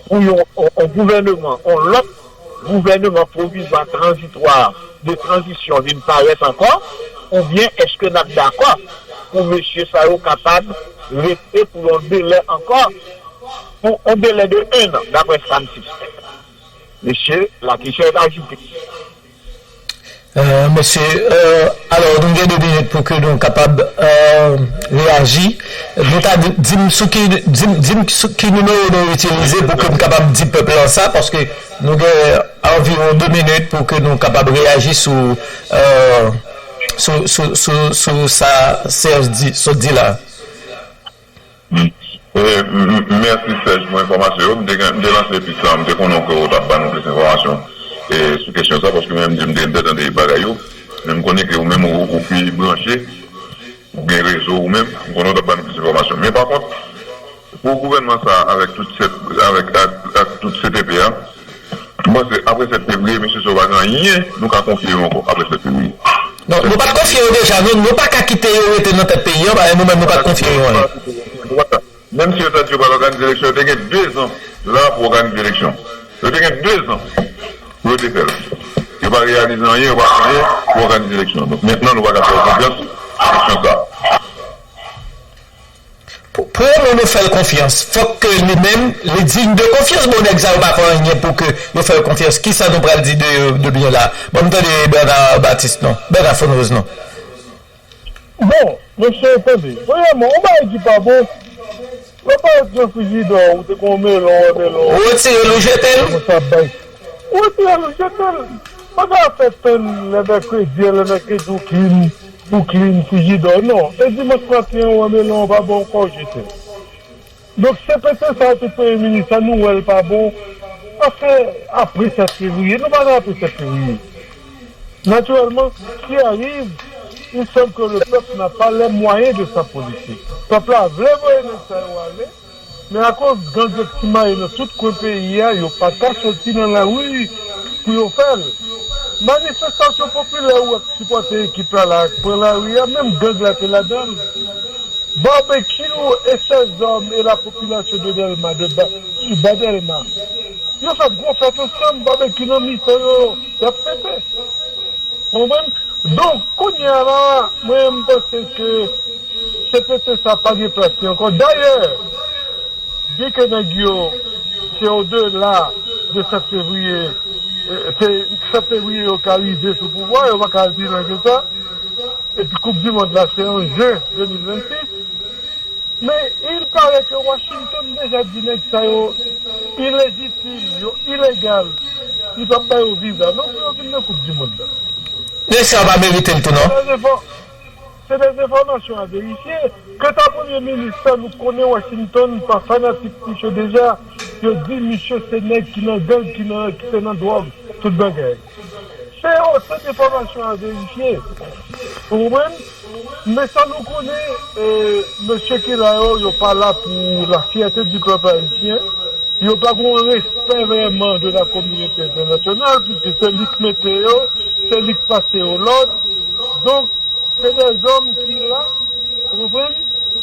pou yon, yon, yon gouvèneman, yon lòt gouvèneman pwovizwa, tranzitwa, de tranzisyon vin parèt ankò? Oubyen èske n ap dakò pou mesye sa yo kapab rete pou yon delè ankò, pou yon delè de en an, daprè sa m sispèk? Mesye, la kesyon est agitée. Mesye, alò, nou gen de minit pou ke nou kapab reyaji. Nou ta di m sou ki, di m, di m sou ki nimewo nou itilize pou ke m kapab di pèp lan sa, paske nou gen anviwon de minit pou ke nou kapab reyaji sou sou, sou, sou, sou sa Serge di, sot di la. E, m- m- Mèsi Serge pou enfòmasyon yo. M te, gen- m te lanse pis la, m te konnen ke w t ap ban nou plis enfòmasyon e, sou kesyon sa, paske mwen menm m te tande bagay yo. Men m konnen ke ou menm ou, ou pi branche, ou gen rezo ou menm, m konnen w t ap ban nou plis enfòmasyon. Men pa kont, pou gouvènman sa avèk tout sèt, avèk, ak, ak tout C T P a, m panse apre sèt fevriye, mesye sa yo pa gen anyen nou ka konfye yo ankò apre sèt fevriye. Non, nou pa t konfye yo deja, nou, nou pa ka kite yo rete nan tèt peyi an, paske nou menm nou pa t konfye yo anyen. Menm si yo ta di yo pral òganize eleksyon, yo te gen dezan la pou òganize eleksyon. Yo te gen dezan pou yo te fè l. Yo pa reyalize anyen, yo pa fè anyen pou òganize eleksyon. Donk mentnan nou pa ka fè yo konfyans sou kesyon sa. Pou pou nou fè l konfyans, fòk ke li menm, li diy de konfyans. Bon, nèg sa yo pa fè anyen pou ke yo fè yo konfyans. Kisa nou pral di de, de byen la? Ban m tande Bernard Baptiste non. Bernard Fonoz non. Bon, mesye, tande. Premyèman, yon bagay ki pa bon, lè w parèt nan frijidè w, ou te gen yon melon, wè melon. Ou retire l, ou jete l. Kòman sa ap bay? Ou retire l, ou jete l. Pa ka fè tann lè mèkredi, lè mèkredi ou klin, ou klin frijidè w. Non, e dimanch maten an, ou wè melon an pa bon ankò, ou jete l. Donk, se pete sa, tout premye minis la, nou wè l pa bon. Paske apre sèt fevriye, nou pa nan apre sèt fevriye. Naturellement, ce qui arrive, il semble que le peuple n'a pas les moyens de sa politique. Pèp la vle voye nèg sa yo ale, men akoz gang yo simaye nan tout kwen peyi a, yo pa ka soti nan lari pou yo fè l. Manifestasyon popilè ou wè k sipòte ekip la la, k pran lari a, menm gang la te ladan l. Babekyou e sèzòm e la popilasyon de Dèlma, de Ba, Ba Dèlma, yo fè gwo fèt ansanm, Babekyou nan mitan yo, y ap fete. Ou konprann? Donk, kounye a la, mwen, m panse ke C P T sa pa gen plas li ankò. Dayè, byen ke nèg yo, se odela de sèt fevriye, e, se sèt fevriye yo ka rive sou pouvwa, yo pa ka al pi lwen ke sa. Epi koup di mond la se an jen de mil vennsis. Men il paraît que Washington deja di nèg sa yo ilejitim, yo ilegal. Li p ap ba yo viza non pou yo vin nan koup di mond la. Nèg sa yo pa merite l tou non. Se de enfòmasyon a verifye. Kanta premye minis la, nou konnen Washington pa fanatik misye deja. Yo di misye se nèg ki nan gang, ki nan ki te nan dwòg, tout bagay. Se yon sèt enfòmasyon a verifye. Ou konprann? Men sa nou konnen, e, mesye ki la yo, yo pa la pou la fyète di pèp ayisyen. Yo pa gen yon respè vrèman de la kominote entènasyonal, piske se li k mete yo, se li k pase yo lòd. Donk, se dèzòm ki la, ou konprann?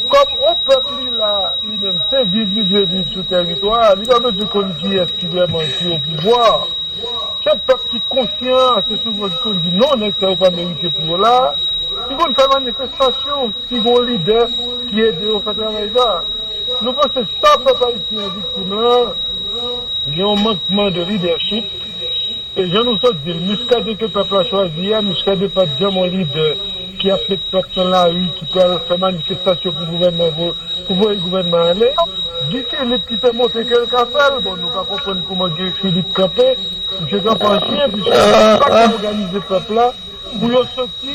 Kòm yon pèp li la, li menm, se viv li dwe viv sou tèritwa a, li pa bezwen konn kiyès ki vrèman ki opouvwa. Se pèp ki konsyan, ase souvan ki konn di non, nèg sa yo pa merite pou yo la. Ki konn fè manifestasyon, ki gen yon lidè ki ede yo fè travay sa. Nou panse sa pèp ayisyen an viktim lan, gen yon mankman de lidèchip. E jan nou sot di l, Muscadin ke pèp la chwazi a, Muscadin pa t janm yon lidè ki ap met pèp nan lari, ki pral fè manifestasyon pou gouvènman vo- pou voye gouvènman ale. Guy Philippe ki te montre ke l ka fè l, bon, nou pa konprann kòman Guy Philippe kanpe. Misye kanpe an chyen, piske li pa ka òganize pèp la pou yo soti,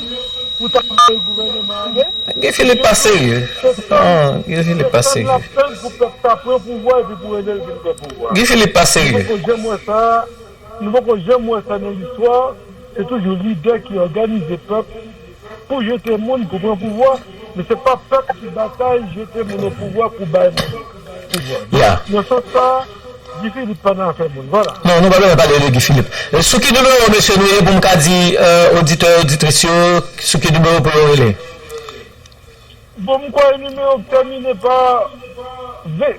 pou ta voye gouvènman ale. Guy Philippe pa serye. Non, Guy Philippe pa serye. Pou pèp ta pran pouvwa epi pou ede l vin pran pouvwa. Guy Philippe pa serye. Nou poko janm wè sa, nou poko janm wè sa nan listwa. Se toujou lidè ki òganize pèp pou jete moun pou pran pouvwa, men se pa pèp ki batay jete moun o pouvwa pou bay moun pouvwa. Donk, nan sans sa, Guy Philippe pa nan afè moun. Vwala. Non, nou pa bezwen pale de Guy Philippe. E, sou ki nimewo, mesye, nou ye pou m ka di, e, oditè, oditris yo, sou ki nimewo pou yo rele? Bon, m kwè nimewo k tèmine pa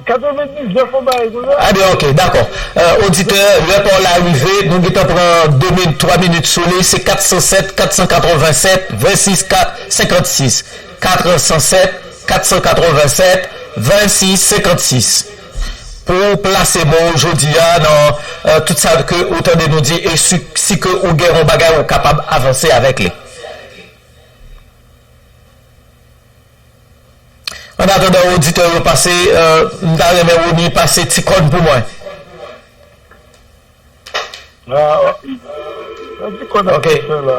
katrevendiznèf, yon bagay konsa. A byen, ok, dakò. E, oditè, lè pa w la rive, nou gentan pran de minit, twa minit sou li, se kat san sèt, kat san katrevennsèt, vennsis, kat, senkannsis. Kat san sèt, kat san katrevennsèt, vennsis, senkannsis. Pou w plase mo w jodi a nan, e, tout sa ke ou tande nou di e si, si ke ou gen yon bagay ou kapab avanse avèk li. An atandan oditè yo pase, e, m ta renmen Rony pase ti kòn pou mwen. Ah, sa di kòn ap fè la.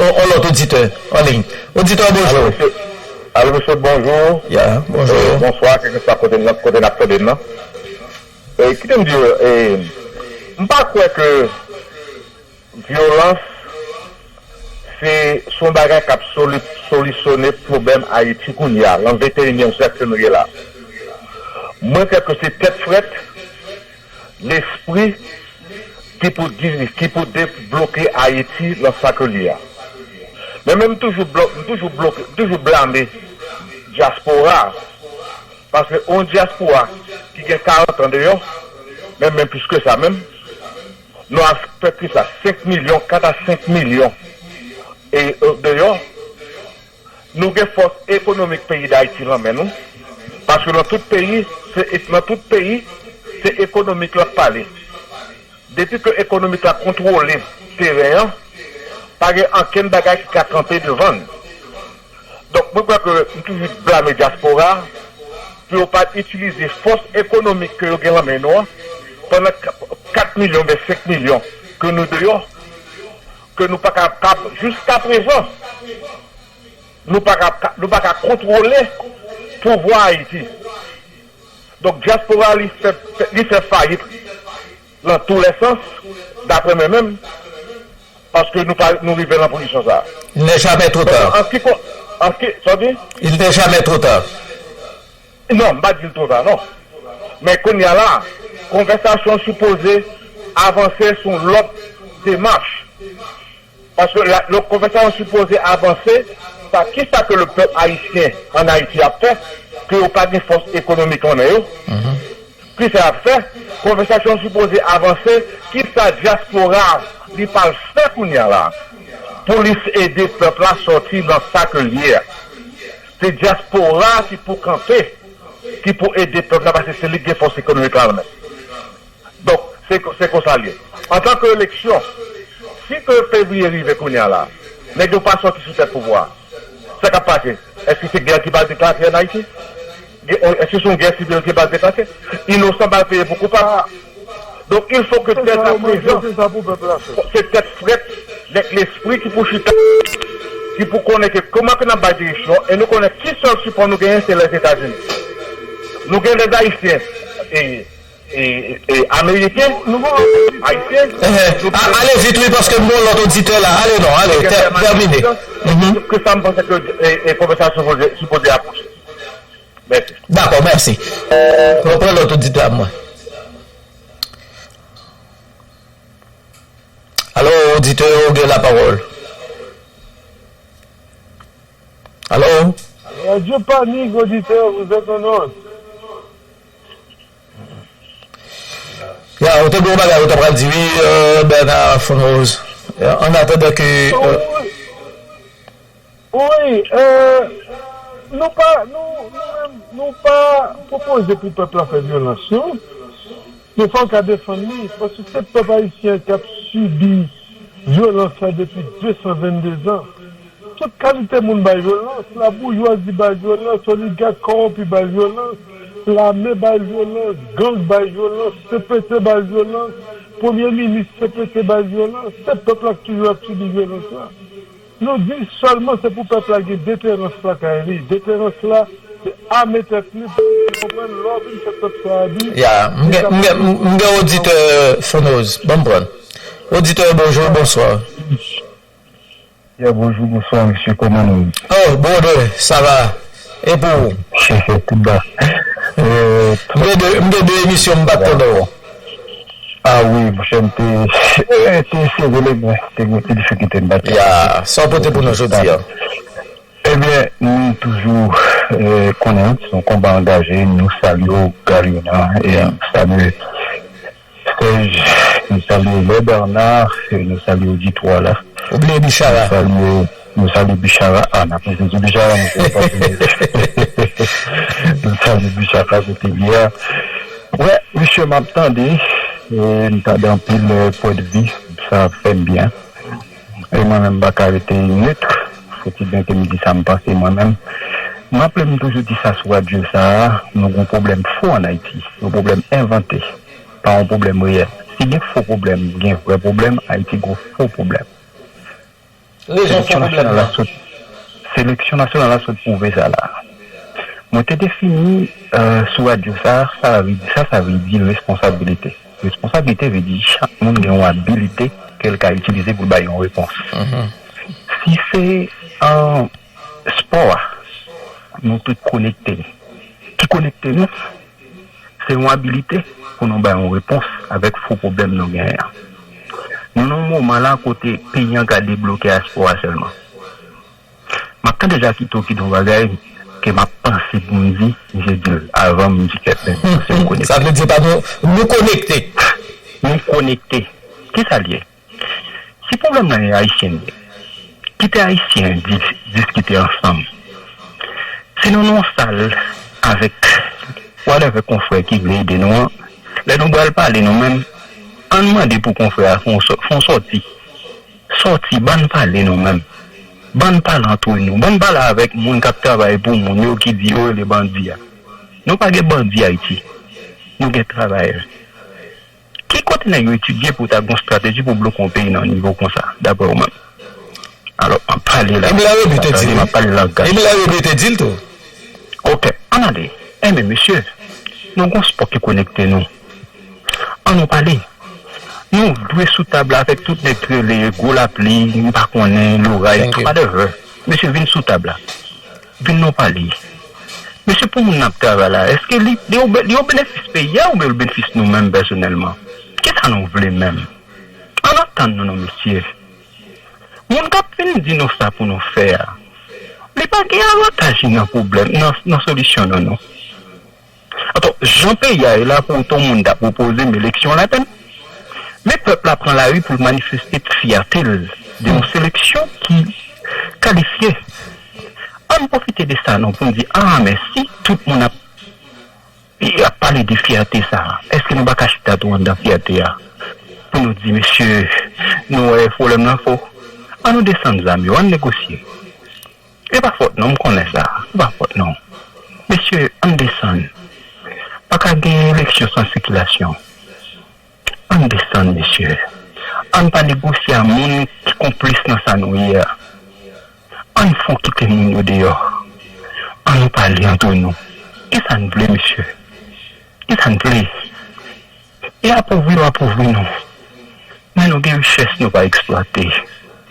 yon, yon lòt oditè an liy. Oditè, bonjou. Alo, mesye. Alo, mesye, bonjou. Ya, bonjou. Eh, bonswa, kèlkeswa kote n, kote n ap tande n nan. Eh, kite m di w, eh, m pa kwè ke vyolans se, se yon bagay k ap soli-, solisyone pwoblèm Ayiti kounye a, nan venteyinyèm syèk ke nou ye la. Mwen kwè ke se tèt frèt, lespri ki pou diri-, ki pou debloke Ayiti nan sa ke l ye a. Men, men m toujou blo-, m toujou bloke, m toujou blame dyaspora a. Paske yon dyaspora ki gen karant an deyò, men, men plis ke sa menm, nou a pèpli sa, senk milyon, kat a senk milyon e, e, deyò. Nou gen fòs ekonomik peyi Dayiti lan men nou. Paske nan tout peyi, se, nan tout peyi, se ekonomik la k pale. Depi ke ekonomik la kontwole teren an, pa gen ankenn bagay ki ka kanpe devan n. Donk, mwen kwè ke m toujou blame dyaspora a pou yo pa t itilize fòs ekonomik ke yo gen lan men nou an, pandan k-, kat milyon oubyen senk milyon ke nou deyò, ke nou pa kapab, jiskaprezan, nou pa ka, nou pa ka kontwole pouvwa Ayiti. Donk, dyaspora, li fè, li fè fayit lan tou lè sans, daprè mwen menm, paske nou pa, nou rive lan pozisyon sa a. Il n'est jamais trop tard. An ki kon-, an ki, sa w di? Il n'est jamais trop tard. Non, m pa di l twò ta, non. Men kounye a la, konvèsasyon sipoze avanse sou lòt demach. Paske la, lè konvèsasyon sipoze avanse, sa, kisa ke le pèp ayisyen an Ayiti ap fè, ke yo pa gen fòs ekonomik an men yo? Kisa y ap fè? Konvèsasyon sipoze avanse, kisa dyaspora li pral fè kounye a la pou li ede pèp la sòti nan sa ke l ye a? Se dyaspora ki pou kanpe, ki pou ede pèp la, paske se li ki gen fòs ekonomik la nan men. Donk, se, se konsa l ye. Antan ke eleksyon, si ke fevriye rive kounye a la, nèg yo pa sòti sou tèt pouvwa a, sa k ap pase? Èske se gè ki pral deklare an Ayiti? Gè-, èske se yon gè sivil ki pral deklare? Inosan pral peye pou koupab. Donk, il faut que dès à présent, se tèt frèt, nèt lespri ki pou chita, ki pou konnen ke kòman ke n ap bay direksyon, e nou konnen ki sèl sipò nou genyen, se Lèzetazini. Nou gen Lèzayisyen, e, e, e, ameriken, ayisyen. Ehe. A- Ale vit, wi, paske m gen yon lòt oditè la. Ale non, ale, tè- tèmine. Mhm. Ke sa m panse ke e, e, konvèsasyon sipoze, sipoze apwoche. Mèsi. Dakò, mèsi. Mwen pran lòt oditè a mwen. Alo, oditè, ou gen lapawòl. Alo? Radio Panique, auditeur, vous êtes en onde. Ya, ou te gen yon bagay ou ta pral di, wi, euh, Bernard Fondrose. Euh, an atandan ke, euh, Wi, euh, nou pa, nou, nou menm, nou pa pwopoze pou pèp la fè vyolans, non. Men fò w ka defann li, paske se pèp ayisyen k ap sibi vyolans la depi de san venn de zan. Tout kalite moun bay vyolans, laboujwazi bay vyolans, oligak kòwonpi bay vyolans, lame bay vyolans, gang bay vyolans, C P T bay vyolans, premye minis C P T bay vyolans, se pèp la k toujou ap sibi vyolans la. Nou di sèlman se pou pèp la gen deterans lakay li. Deterans la, se ame tèt li pou li konprann lè w vin fè pèp sa abi. Ya, m gen, m gen, m gen oditè Fonoz. Ban m pran. Oditè, bonjou, bonswa. Ya, bonjou, bonswa, mesye, kòman nou ye? Oh, brother, sa va? E pou ou? Tout ba. Euh, M gen de, m gen de emisyon m pa t tande w. Ah wi, monchè, m te, te sere le mwen, te gen yon ti difikilte m pa t. Ya, sa w pote pou nou jodi a? Ebyen, nou toujou, euh, konnen se yon konba angaje, nou salye w, Galiona, e nou salye Sèj, nou salye Lè Bernard, e nou salye oditwa la. Ou bliye Bichara. Nou salye, nou salye Bichara. Ah, n ap di Bichara, nou se pa Nou salye Bichara kote li a. Wè, mesye, m ap tande, e m tande anpil, euh, pwendvi, sa fè m byen. E mwen menm, m pa ka rete nit. Foti byen ke m di sa m panse mwen menm. M raple m toujou di sa sou radyo sa a, nou gen yon pwoblèm fo ann Ayiti. Yon pwoblèm envante, pa yon pwoblèm reyèl. Si gen fo pwoblèm, gen vrè pwoblèm, Ayiti gen yon fo pwoblèm. Seleksyon nasyonal la sot, seleksyon nasyonal la sot pwouve sa la. Mwen te defini, euh, sou radyo sa, sa vle di, sa, sa vle di responsabilite. Responsabilite vle di chak moun gen yon abilite ke l ka itilize pou l bay yon repons. Si se, euh, spò a, nou tout konekte. Ki konekte nou? Se yon abilite pou nou bay yon repons avèk fo pwoblèm nou genyen an. Nou nan yon moman la kote peyi an ka debloke a spò a sèlman. M ap tande Jakito ki di yon bagay ke m ap panse pou m di, misye di l avan m di kèt nèg, paske m konnen. Sa vle di pa nou, nou konekte. Nou konekte. Kisa l ye? Si pwoblèm nan e ayisyen li ye, kite ayisyen dis-, diskite ansanm. Si nou nan yon sal avèk whatever konfrè ki vle ede nou an, lè nou pral pale nou menm, ann mande pou konfrè a fè yon sò-, fè yon sòti. Sòti, bann pale nou menm. Bann pale antre nou. Bann pale avèk moun k ap travay pou moun yo ki di yo rele bandi a. Nou pa gen bandi Ayiti. Nou gen travayè. Ki kote nèg yo etidye pou ta gen yon estrateji pou bloke yon peyi nan nivo konsa, daprè ou menm? Alò, m ap pale la. Emile Arébet te di l, m ap pale langaj. Emile Arébet te di l tou. Ok, ann ale. Enben, mesye, nou gen yon spò ki konekte nou. Ann nou pale. Nou dwe sou tab la avèk tout nèg k rele gwo lapli, m pa konnen, loray, whatever. Mesye, vin sou tab la. Vin nou pale. Mesye, pou moun nan ap travay la, èske li, li o be-, li o benefis peyi a oubyen li o benefis nou menm pèsonèlman? Kisa nou vle menm? Ann antann nou non, mesye. Moun k ap vin di nou sa pou nou fè a, li pa gen avantaj li nan pwoblèm, nan, nan solisyon nou, non. Atò, jan peyi a ye la, pou otan moun ta pwopoze m eleksyon lapenn. Men pèp la pran lari pou l manifeste fyète l de yon seleksyon ki kalifye. Ann pwofite de sa non, pou n di, ah, men si tout moun ap, ap pale de fyète sa, èske nou pa ka chita tou anndan fyète a? Pou nou di, mesye, nou wè pwoblèm nan fo. Ann nou desann zam yo, ann negosye. E pa fòt non, m konnen sa. E pa fòt non. Mesye, ann desann. Pa ka gen eleksyon san sikilasyon. Ann desann, mesye. Ann pa negosye a moun ki konplis nan sa nou ye a. Ann fon kite moun yo deyò. Ann nou pale antre nou. Kisa n vle, mesye? Kisa n vle? E apouvri yo apouvri nou. Men nou gen richès nou pa eksplwate.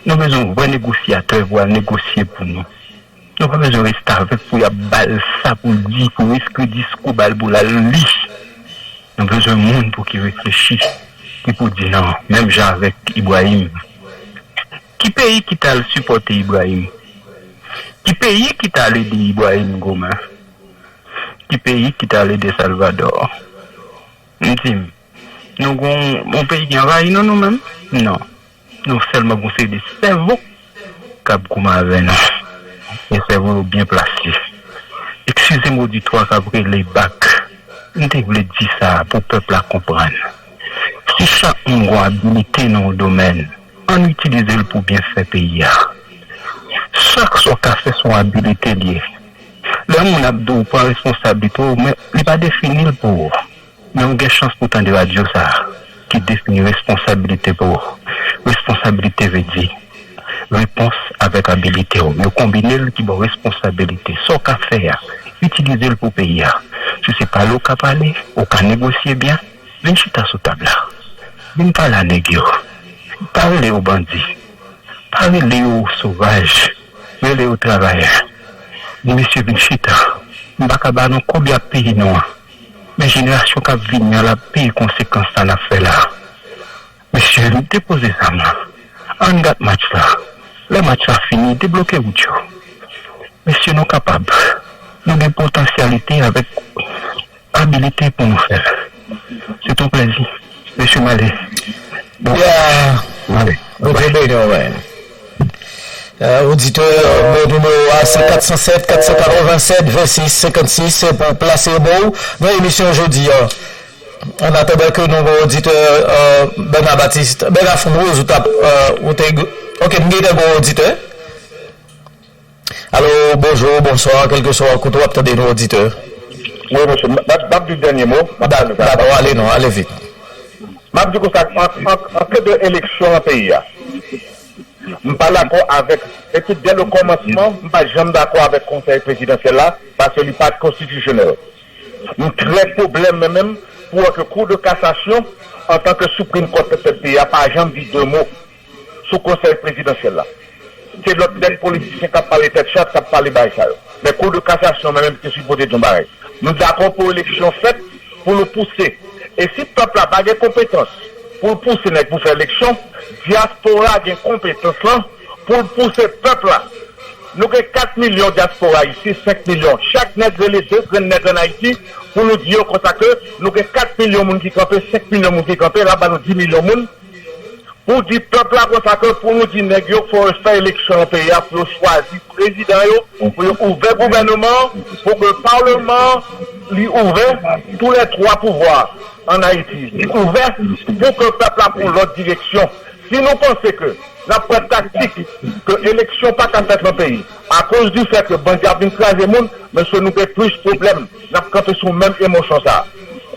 Nou bezwen vrè negosyatè pou al negosye pou nou. Nou pa bezwen restavèk pou y ap ba l sa pou l di, pou l eskri diskou ba l pou l al li. Nou bezwen moun pou ki reflechi, ki pou di non, menm jan avèk Ibrahim. Ki peyi ki t al sipòte Ibrahim? Ki peyi ki t al ede Ibrahim Gomen? Ki peyi ki t al ede Salvador? M di m, nou gon yon peyi ki anvayi nou, nou menm? Non. Nou sèlman gon seri de sèvo k ap goumen avè nou. E sèvo yo byen plase. Eskize m oditwa k ap rele bak. M te vle di sa pou pèp la konprann. Si chak moun gon abilite nan yon domèn, ann itilize l pou byenfè peyi a. Chak sa w ka fè se yon abilite l ye. Lè yon moun ap di w pran responsablite w, men li pa defini l pou ou. Men w gen chans pou w tande radyo sa a ki defini responsabilite pou ou. Responsabilite vle di repons avèk abilite w. Yo konbine l ki ba w responsabilite. Sa w ka fè a, itilize l pou peyi a. Si se pale w ka pale, ou ka negosye byen, vin chita sou tab la. Vin pale a nèg yo. Pa rele yo bandi. Pa rele yo sovaj. Rele yo travayè. Di mesye vin chita. M pa ka ba nou kòb y ap peye nou an. Men jenerasyon k ap vini an, l ap peye konsekans sa n ap fè la. Mesye, depoze zam nan. Ann gad match la. Lè match la fini, debloke wout yo. Mesye, nou kapab. Nou gen potansyalite avèk abilite pou nou fè l. Se t on plèzi. Mesye, m ale. Bon, m ale. Bye bye. Oditè, bon, nimewo a se kat san sèt, kat san katrevennsèt, vennsis, senkannsis, se pou plase mo w nan emisyon jodi a. An atandan ke nou gon oditè, Bèna Batis, Bèna Fondwoz, ou t ap, ou te, ok, m gentan gon oditè. Alo, bonjou, bonswa, kèlkeswa kote w ap tande nou, oditè. Wi, mesye, m ap di dènye mo. Dakò, ale non, ale vit. M ap di konsa, an ke de eleksyon nan peyi a, m pa dakò avèk, epi dè le kòmansman, m pa janm dakò avèk konsèy prezidansyèl la, paske li pa konstitisyonèl. M trè pwoblèm mwen menm pou wè ke Kou de Kasasyon, antanke Supreme Court tèt peyi a, pa janm di de mo sou konsèy prezidansyèl la. Se lòt nèg politisyen k ap pale tèt chat, k ap pale bagay sa yo. Men Kou de Kasasyon, mwen menm, te sipoze di yon bagay. M dakò pou eleksyon fèt, pou nou pouse. E si pèp la pa gen konpetans pou l pouse nèg pou fè eleksyon, dyaspora gen konpetans lan pou l pouse pèp la. Nou gen kat milyon dyaspora isi, senk milyon. Chak nèg rele de grenn nèg ann Ayiti pou nou di yo konsa ke nou gen kat milyon moun ki kanpe, senk milyon moun ki kanpe, l ap ba nou dis milyon moun. Pou di pèp la konsa ke pou nou di nèg yo fò yo fè eleksyon nan peyi a pou yo chwazi prezidan yo, pou yo ouvè gouvènman an, pou ke palman an li ouvè, tou lè twa pouvwa ann Ayiti li ouvè, pou ke pèp la pran lòt direksyon. Si nou panse ke n ap pran taktik ke eleksyon pa ka fèt nan peyi akoz di fè ke bandi ap vin kraze moun, mesye, nou gen plis pwoblèm. N ap kanpe sou menm emosyon sa a.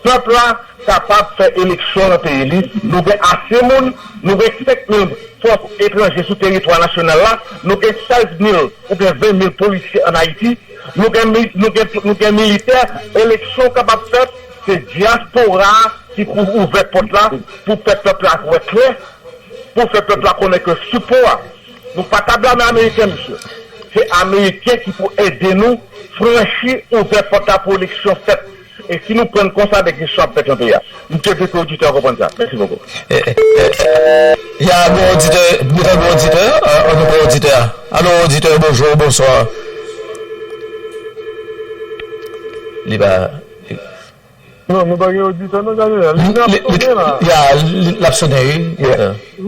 Pèp la kapab fè eleksyon nan peyi li. Nou gen ase moun, nou gen senk mil fòs etranje sou teritwa nasyonal la, nou gen sèz mil oubyen ven mil polisye ann Ayiti, nou gen, nou gen, nou gen militè, eleksyon kapab fèt, se dyaspora a ki pou ouvè pòt la pou fè pèp la wè klè, pou fè pèp la konnen ke sipò a, nou pa ka blame Ameriken, mesye. Se Ameriken ki pou ede nou franchi, ouvè pòt la pou eleksyon fèt. E si nou pran l konsa, nèg, eleksyon ap fèt nan peyi a. M te vle ke oditè a konprann sa. Mèsi bokou. Ya, gon oditè, nou gen gon oditè, an nou pran oditè a. Alo, oditè, bonjou, bonswa. Li pa. Non, nou pa gen oditè, non, gade la. Li ap sonnen la. Ya, li, l ap sonnen, wi.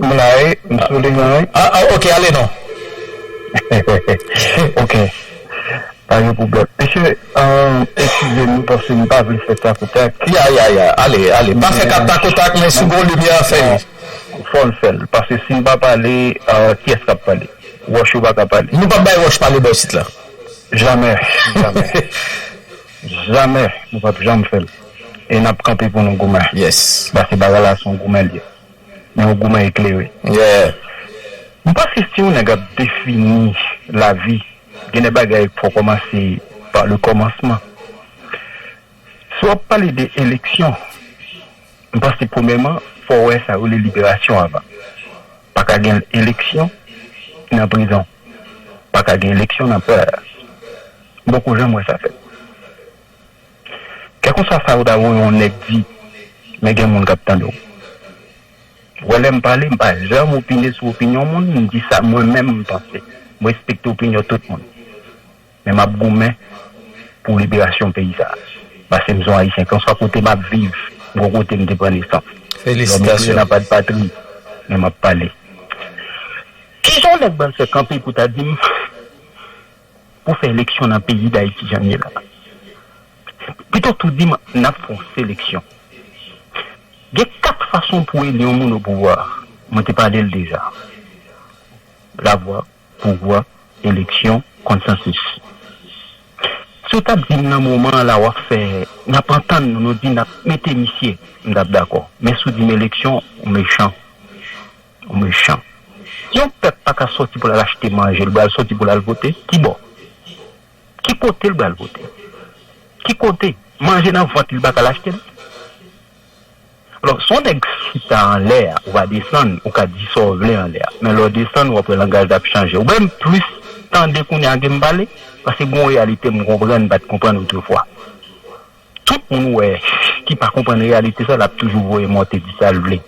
M la, wi. M sou liy la, wi. Ah, ok, ale non. Ok. Pa gen pwoblèm. Mesye, eskize m, paske m pa vle fè takotak. Ya, ya, ya. Ale, ale. Pa fè takotak, men si gon limyè, fè li. Fò l fè l. Paske si m pa pale, kiyès k ap pale? Wòch yo pa ka pale. Nou p ap bay wòch pale bò isit la. Jamè. Jamè. Jamè. Nou p ap janm fè l. E n ap kanpe pou nou goumen. Yes. Paske bagay la se yon goumen l ye. Men yon goumen eklere. Yeah. M panse si yon nèg ap defini lavi, gen de bagay fò kòmanse pa le kòmansman. Si w ap pale de eleksyon, M panse, premyèman, fò w wè sa yo rele liberasyon avan. Pa ka gen eleksyon nan prizon. Pa ka gen eleksyon nan pè. M poko janm wè sa fèt. Kèlkeswa sa yo ta voye yon nèg di, men gen moun k ap tande w. Ou wè, lè m pale, m pa janm opine sou opinyon moun, m di sa mwen menm m panse. M respekte opinyon tout moun. Men m ap goumen pou liberasyon peyi sa a. Paske m se yon Ayisyen. Kèlkeswa kote m ap viv, m gon kote m te pran nesans. Lòm ekri nan pad patri, men m ap pale. Kijan yon nèg pral fè kanpe pou ta di m pou fè eleksyon nan peyi Dayiti jan l ye la? Pito tou di m, n ap fè yon seleksyon. Gen kat fason pou eli yon moun opouvwa. Mwen te pale l deja. Lavwa, pouvwa, eleksyon, konsansis. Si w t ap di m nan moman an la, w ap fè, n ap antann nou, nou di n ap mete misye, m t ap dakò. Men si w di m eleksyon, ou mechan. Ou mechan. Si yon pèp pa ka sòti pou l al achte manje, l pral sòti pou l al vote, ki bò? Ki kote l pral vote? Ki kote? Manje nan vant li, l pa ka al achte l? Alò, si yon nèg chita anlè a, ou pa desann, ou ka di sa w vle anlè a. Men lè w desann, w ap wè langaj la ap chanje. Ou wè m plis tande kounye a ke m pale, paske gen yon reyalite m konprann, m pa t konprann otrefwa. Tout moun ou wè ki pa konprann reyalite sa, l ap toujou voye monte di sa l vle.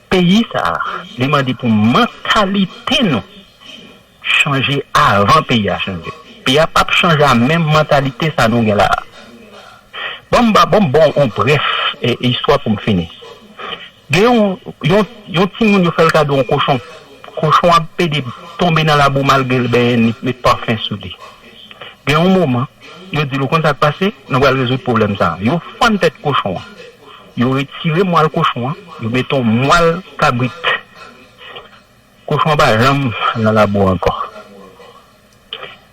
Peyi sa a, li mande pou mantalite nou chanje avan peyi a chanje. Peyi a p ap chanje a menm mantalite sa nou gen la a. Ban m ba, ban m ba w yon brèf e, istwa pou m fini. Gen yon, yon, yon timoun yo fè l kado yon kochon. Kochon an ap pede tonbe nan labou malgre l benyen, li met pafen sou li. Gen yon moman, yo di l, ou konn sa k pase? Nou pral rezoud pwoblèm sa a. Yo fann tèt kochon an. Yo retire mwal kochon an, yo mete yon mwal kabrit. Kochon an pa janm nan labou ankò.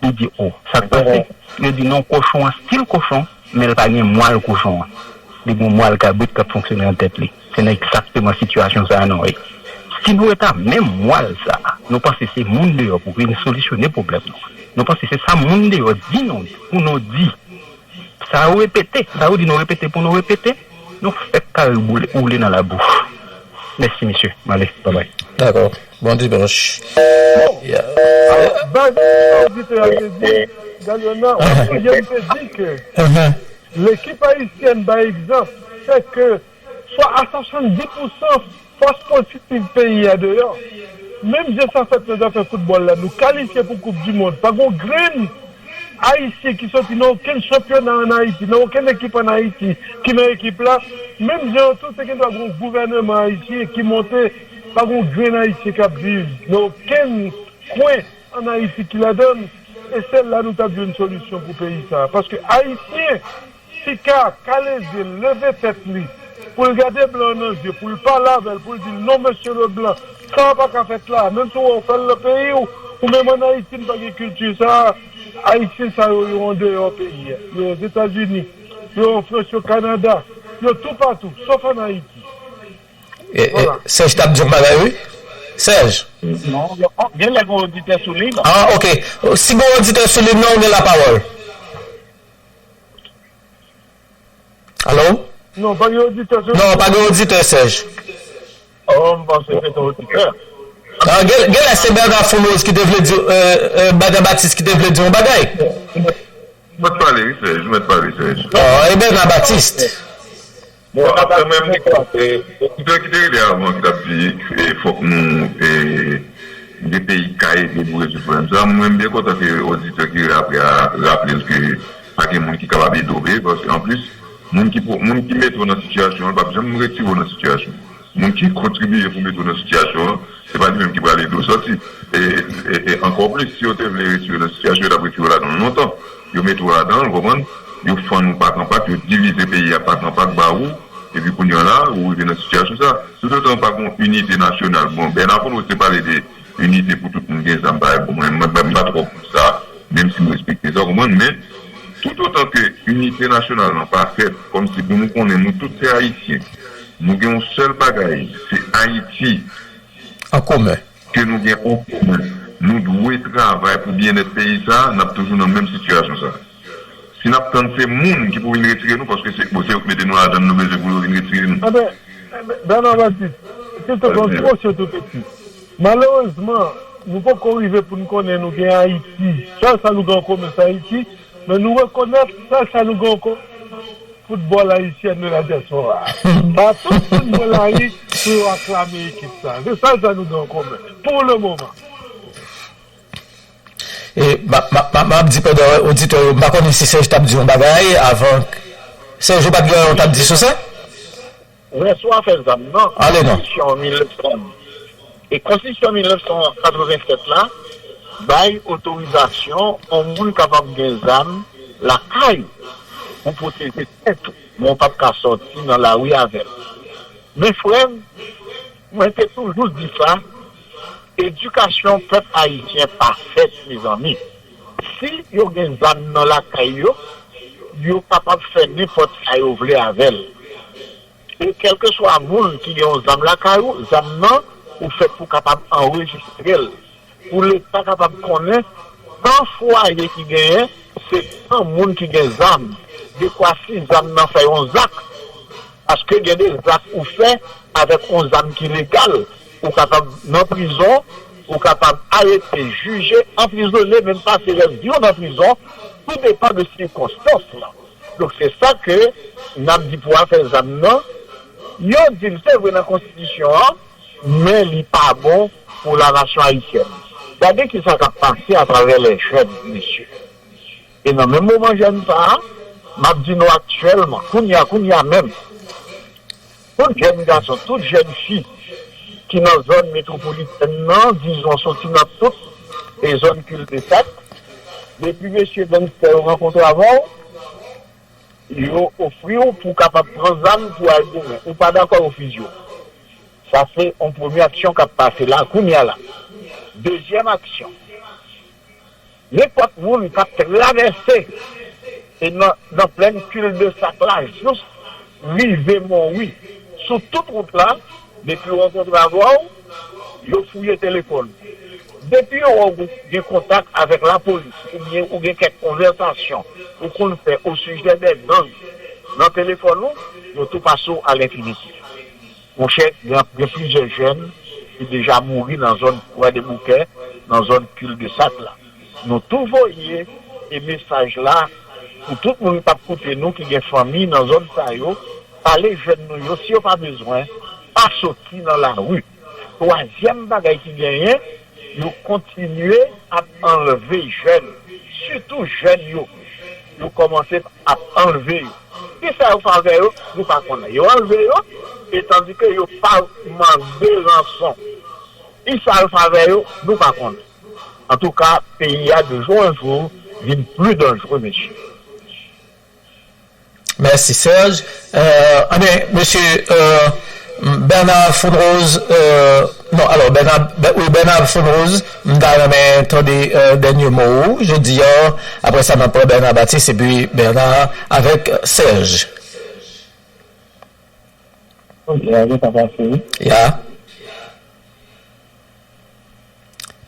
Li di, o, sa k pase? Yo di, non, kochon an still kochon, men l pa gen mwal kochon an. Li gen yon mwal kabrit k ap fonksyone nan tèt li. Se nan egzakteman sitiyasyon sa a nou ye. Si nou ret ak menm mwal sa a, nou panse se moun deyò pou vin solisyone pwoblèm nou. Nou panse se sa moun deyò di nou pou nou di. Sa yo repete, sa yo di nou repete pou nou repete, nou fèk kare boule, woule nan labou. Mèsi, mesye. M ale. Babay. Dakò. Bon dimanch. Bon. Yeah. Alò, baz oditè a te di, Galyona, ou sonje m te di ke lekip ayisyèn bay egzanp, fè ke swa a swasanndis pousan fòs pozitiv peyi a deyò. Menm jan sa fèt nan zafè foutbòl la, nou kalifye pou Koup di Mond. Pa gon grenn Ayisyen ki soti nan okenn chanpyona ann Ayiti, nan okenn ekip ann Ayiti, ki nan ekip la. Menm jan an tou, te gendwa gon gouvèneman ayisyen ki monte, pa gon grenn Ayisyen k ap viv nan okenn kwen ann Ayiti ki ladan l. E se la nou t ap jwenn solisyon pou peyi sa a. Paske Ayisyen, Tika kale zye l, leve tèt li, pou l gade blan an nan zye, pou l pale avè l, pou l di l, non, mesye Leblan, sa a pa ka fèt la. Menm si w wè w fè l nan peyi w, ou menm ann Ayiti, n pa gen kilti sa a. Ayisyen sa yo, yo andeyò peyi a. Yo Ozetazini, yo an Frans, yo Kanada, yo toupatou, sòf ann Ayiti. E, e, Vwala. Sèj t ap di yon bagay, wi. Sèj. Non, gen lè gen oditè sou liy la. Ah, ok. Si gen oditè sou liy nan, ou gen lapawòl. Alo? Non, pa gen oditè, se... Non, pa gen oditè, Sèj. Oh, m panse se te oditè. Ah, gen, gen lè se Bernard Foulose ki te vle di, euh, euh, Bernard Baptiste ki te vle di yon bagay. Ou mèt pale, wi, Sèj. Ou mèt pale, Sèj. Ah, e Bernard Baptiste. Bon, apre mwen, m te kontan, e, oditè ki te rele avan ki t ap di, e, fòk nou, e, de peyi k ka ede pou rezoud pwoblèm sa a. Mwen, m byen kontan ke oditè ki rele apre a raple l ke pa gen moun ki kapab ede w vre, paske anplis, moun ki pou, moun ki mete w nan sitiyasyon an, l p ap janm retire w nan sitiyasyon. Moun ki kontribiye pou mete w nan sitiyasyon an, se pa li menm ki pral ede w sòti. E, e, e ankò plis, si yo te vle retire w nan sitiyasyon, yo t ap retire w ladan l lontan. Yo mete w ladan l, ou konprann? Yo fann ou pak an pak, yo divize peyi a pak an pak ba ou, epi kounye a la, ou rive nan sitiyasyon sa. Toutotan pa gon inite nasyonal. Bon, Bernard Foulose te pale de inite pou tout moun gen zam, pa bon, mwen, mwen, mwen pa twò pou sa, menm si m respekte sa, ou konprann, men toutotan ke inite nasyonal lan pa fèt, kòmsi pou nou konnen nou tout se Ayisyen, nou gen yon sèl bagay, se Ayiti. An komen. Ke nou gen an komen, nou dwe travay pou byennèt peyi sa a, n ap toujou nan menm sitiyasyon sa a. Si n ap tann se moun ki pou vin retire nou, paske se, bon, se yo k mete nou ladan l, nou bezwen pou yo vin retire nou. Enben, enben, Bernard Baptiste, siltouple, yon ti konsèy tou piti. Malerezman, nou poko rive pou n konnen nou gen Ayiti. Sèl sa nou gen an komen, se Ayiti, men nou rekonèt sèl sa nou gen an komen, foutbòl ayisyen de la diaspora. Pa tout moun mwen lari pou yo aklame ekip sa. Se sèl sa nou gen an komen, pou le moman. E m ap di pandan oditè yo, m pa konnen si Serge t ap di yon bagay avan. Serge, ou pa t gen anyen w t ap di sou sa? Wè, sou afè zam nan, Ale non. Konstitisyon mil nèf san, e Konstitisyon mil nèf san katrevennsèt la bay otorizasyon yon moun kapab gen zam lakay ou pou pwoteje tèt ou, men w p ap ka sòti nan lari avè l. Men frè m, mwen te toujou di sa, edikasyon pèp ayisyen pa fèt, mezanmi. Si yo gen zam nan lakay yo, yo kapab fè nenpòt sa yo vle avè l. E kèlkeswa moun ki gen yon zam lakay ou, zam nan, ou fèt pou kapab anrejistre l. Pou Leta kapab konnen tan fwaye ki genyen, se tan moun ki gen zam. Dekwa si zam nan fè yon zak, paske gen de zak ou fè avèk yon zam ki legal, ou kapab nan prizon, ou kapab arete, jije, anprizone, menm pase rès vi w nan prizon, tou depan de sikonstans lan. Donk se sa ke n ap di pou afè zam nan. Yo di l se vre nan konstitisyon an, men li pa bon pou lanasyon ayisyèn. Gade kisa k ap pase atravè lè jèn, mesye. E nan menm moman jèn sa a, m ap di nou aktyèlman, kounye a, kounye a menm, tout jèn gason, tout jèn fi ki nan zòn metwopolitèn nan, dizon soti nan tout e zòn kildesak, depi mesye gangstè yo rankontre avè w, yo ofri w pou w kapab pran zam pou al goumen. Ou pa dakò, yo fizye w. Sa se yon premye aksyon k ap pase la, kounye a la. Dezyèm aksyon, nenpòt moun k ap travèse e nan, nan plèn kildesak la, jous rive Monwi, sou tout wout la, depi yo rankontre avè w, yo fouye telefòn ou. Depi yo wè w gen kontak avèk lapolis, oubyen ou gen kèk konvèsasyon, ou konn fè osijè dè gang nan telefòn ou, yo tou pase w alenfinitif. Monchè, gen, gen plizyè jèn ki deja mouri nan zòn Kwadeboukè, nan zòn kildesak la. Nou tou voye e mesaj la pou tout moun k ap koute nou ki gen fanmi nan zòn sa yo, pale jèn nou yo, si yo pa bezwen, pa soti nan lari. Twazyèm bagay ki genyen, yo kontinye ap anlve jèn, sitou jèn yo. Yo kòmanse ap anlve yo. Kisa yo fè avè yo, nou pa konnen. Yo anlve yo, e tandike yo pa mande ranson. Kisa yo fè avè yo, nou pa konnen. Antouka, peyi a de jou an jou vin pli danjre, mesye. Mèsi, Serge. Euh, anben, mesye euh, Bernard Fonrose, euh, non, alò, Bernard, Be- wi, Bernard Fonrose, m ta renmen tande euh, dènye mo ou jodi a. Apre sa, n ap pran Bernard Baptiste epi Bernard avèk Serge. Ok, a gen sa pase wi. Ya.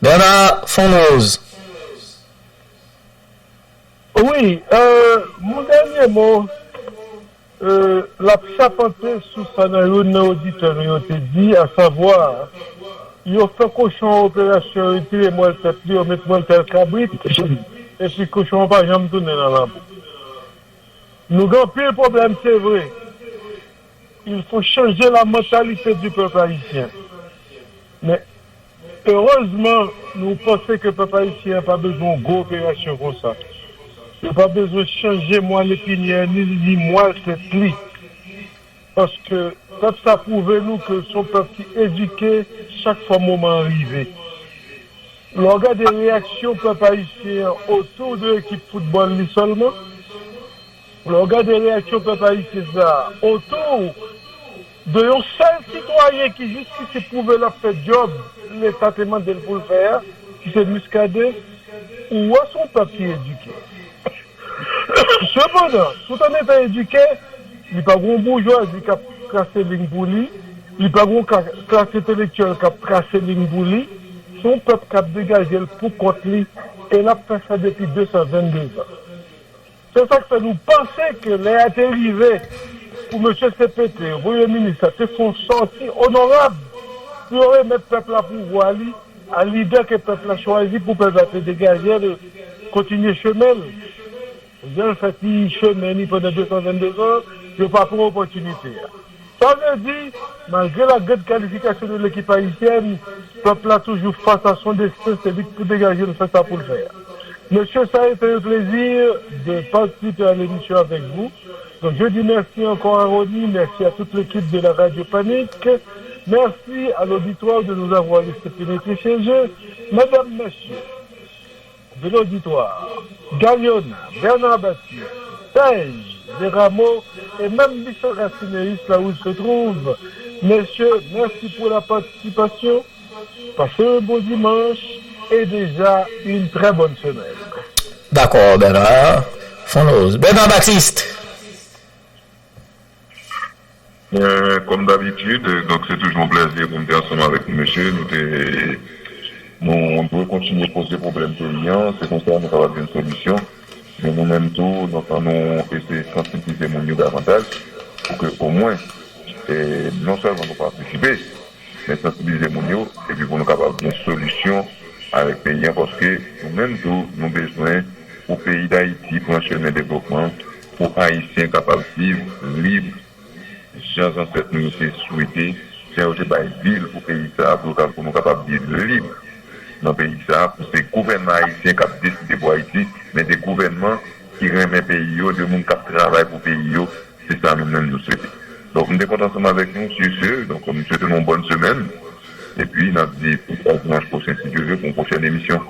Bernard Fonrose. Wi, euh, mon dènye mo, euh, l ap chapante sou sa nan youn nan oditè nou yo te di, asavwa, yo fè kochon an operasyon, yo retire mwèl tèt li, yo met mwèl tèt kabrit, epi kochon an pa janm tounen nan labou. Nou gen anpil pwoblèm, se vre. Il faut changer la mentalité du peuple haïtien. Men, erezman, nou panse ke pèp ayisyen an pa bezwen yon gwo operasyon konsa. Yo pa bezwen chanje mwal epinyè ni, ni mwal tèt li. Paske pèp sa pwouve nou ke se yon pèp ki edike chak fwa moman an rive. Lè w gade reyaksyon pèp ayisyen an otou de ekip foutbòl li sèlman, lè w gade reyaksyon pèp ayisyen sa a otou de yon sèl sitwayen ki jistis pwouve l ap fè djòb Leta te mande l pou l fè a, ki se Muscadin, ou wè se yon pèp ki edike. Sepandan, tout an etan edike, li pa gen yon boujwazi k ap trase liy pou li, li pa gen yon ka- klas entelektyèl k ap trase liy pou li. Se yon pèp k ap degaje l pou kont li, e l ap fè sa depi de san venndezan. Se sa k fè nou panse ke lè a te rive pou mesye C P T, premye minis la, te fè yon sòti onorab pou yo remèt pèp la pouvwa li, a lidè ke pèp la chwazi pou pèp la te degaje l, kontinye chemen l. Jan l fè ti chemen li pandan de san venn de zan, yo pa pran opòtinite a. Sa vle di, malgre la grande qualification de l'équipe haïtienne, pèp la toujou fas a son desten, se li k pou degaje l fè sa pou l fè a. Messieurs, ça a été un plaisir de participer à l'émission avec vous. Donc, je dis merci encore à Rony, merci à toute l'équipe de la Radio Panique. Merci à l'auditoire de nous avoir laissé pénétrer chez eux. Mesdames, Messieurs, de l'auditoire, Galiona, Bernard Baptiste, Serge Desrameaux et même Michel Racineus, là où il se trouve. Messieurs, merci pour la participation. Passez un bon dimanche et déjà une très bonne semaine. Dakò, Bernard. Fon Roz. Bernard Baptiste. Euh, comme d'habitude, donc c'est toujours un plaisir pour nous ensemble avec nous, monsieur. Nous, te, nous, on doit continuer à poser problème de lien. C'est comme ça que nous avons une solution. Men nou menm tou, donk, ann nou eseye sansibilize moun yo davantaj pou ke omwen, e, non sèlman nou patisipe, men sansibilize moun yo, epi pou nou kapab gen solisyon avèk peyi an, paske nou menm tou, nou bezwen pou peyi Dayiti pran chemen devlopman, pou Ayisyen kapab viv lib, jan zansèt nou yo te swete, jan yo te bay vil pou peyi sa a, pou yo ka, pou nou kapab viv lib nan peyi sa a, pou se gouvènman ayisyen k ap deside pou Ayiti, men de gouvènman ki renmen peyi yo, de moun k ap travay pou peyi yo, se sa nou menm nou swete. Donk, m te kontan ansanm avèk nou, sur ce, donk, m swete nou yon bòn semèn, epi n ap di, a dimanch pwochen, si Dye vle, pou yon pwochèn emisyon.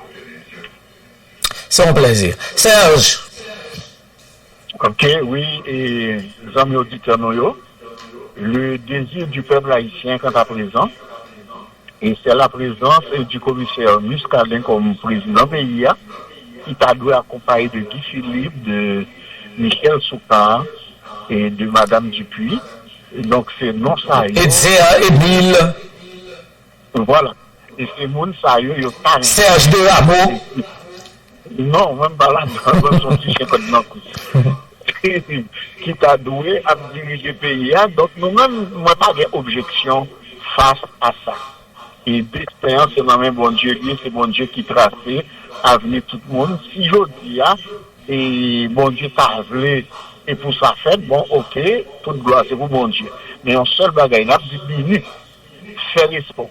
Se yon plèzi. Serge. Ok, wi, e, zanmi oditè nou yo, le désir du peuple haïtien quant à présent, et c'est la présence du commissaire Muscadin comme président peyi a, ki ta dwe akonpaye de Guy Philippe, de Michel Soukar et de Madame Dupuy. Et donc, se non sa yo. Etzer Emile. Voilà. E se moun sa yo, yo ta renmen. Serge Desrameaux. Non, mwen m pa ladan, mwen m se yon ti chen kòd nan kou. Ki ta dwe ap dirije peyi a. Donk, nou menm, mwen pa gen objeksyon fas a sa. E desten an, se nan men Bondye li ye, se Bondye ki trase avni tout moun. Si jodi a, e Bondye ta vle, e pou sa fèt, bon, oke, tout glwa se pou Bondye. Men yon sèl bagay, n ap di bini, fè respè w.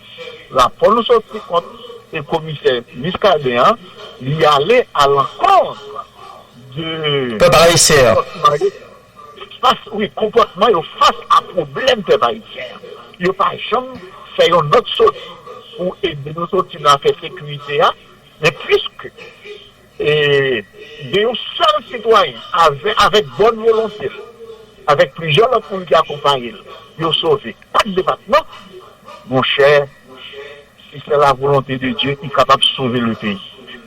Rapò nou soti kont e komisè Muscadin an, li ale alankont de Pèp ayisyen an. Fas, wi, konpòtman yo fas a pwoblèm pèp ayisyen an. Yo pa janm fè yon nòt soti pou ede nou soti nan afè sekirite a, men piske e, de yon sèl sitwayen avè, avèk bòn volonte l, avèk plizyè lòt moun ki akonpaye l, yo sove kat depatman, monchè, si c'est la volonté de Dieu, il est capable de sauver le pays.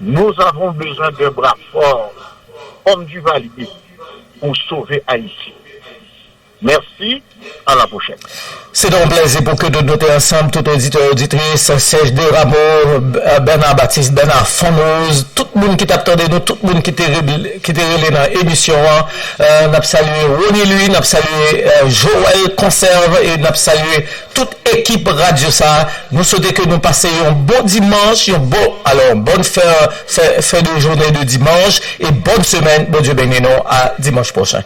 Nous avons besoin d'un bras fort, homme du Valier, pour sauver Haïti. Merci, à la prochaine. Se te yon plèzi pou ke nou te ansanm, tout oditè, oditris, Serge Desrameaux, Bernard Baptiste, Bernard Fon Roz, tout moun ki t ap tande nou, tout moun ki te rele, ki te rele nan emisyon an. Euh, n ap salye Rony Louis, n ap salye, euh, Joël Conserve e n ap salye tout ekip radyo sa a. Nou swete ke nou pase yon bon dimanch, yon bon, alò, yon bòn fè, fè, fè de jounen de dimanch e bòn semèn. Bondye beni nou, a dimanch pwochen.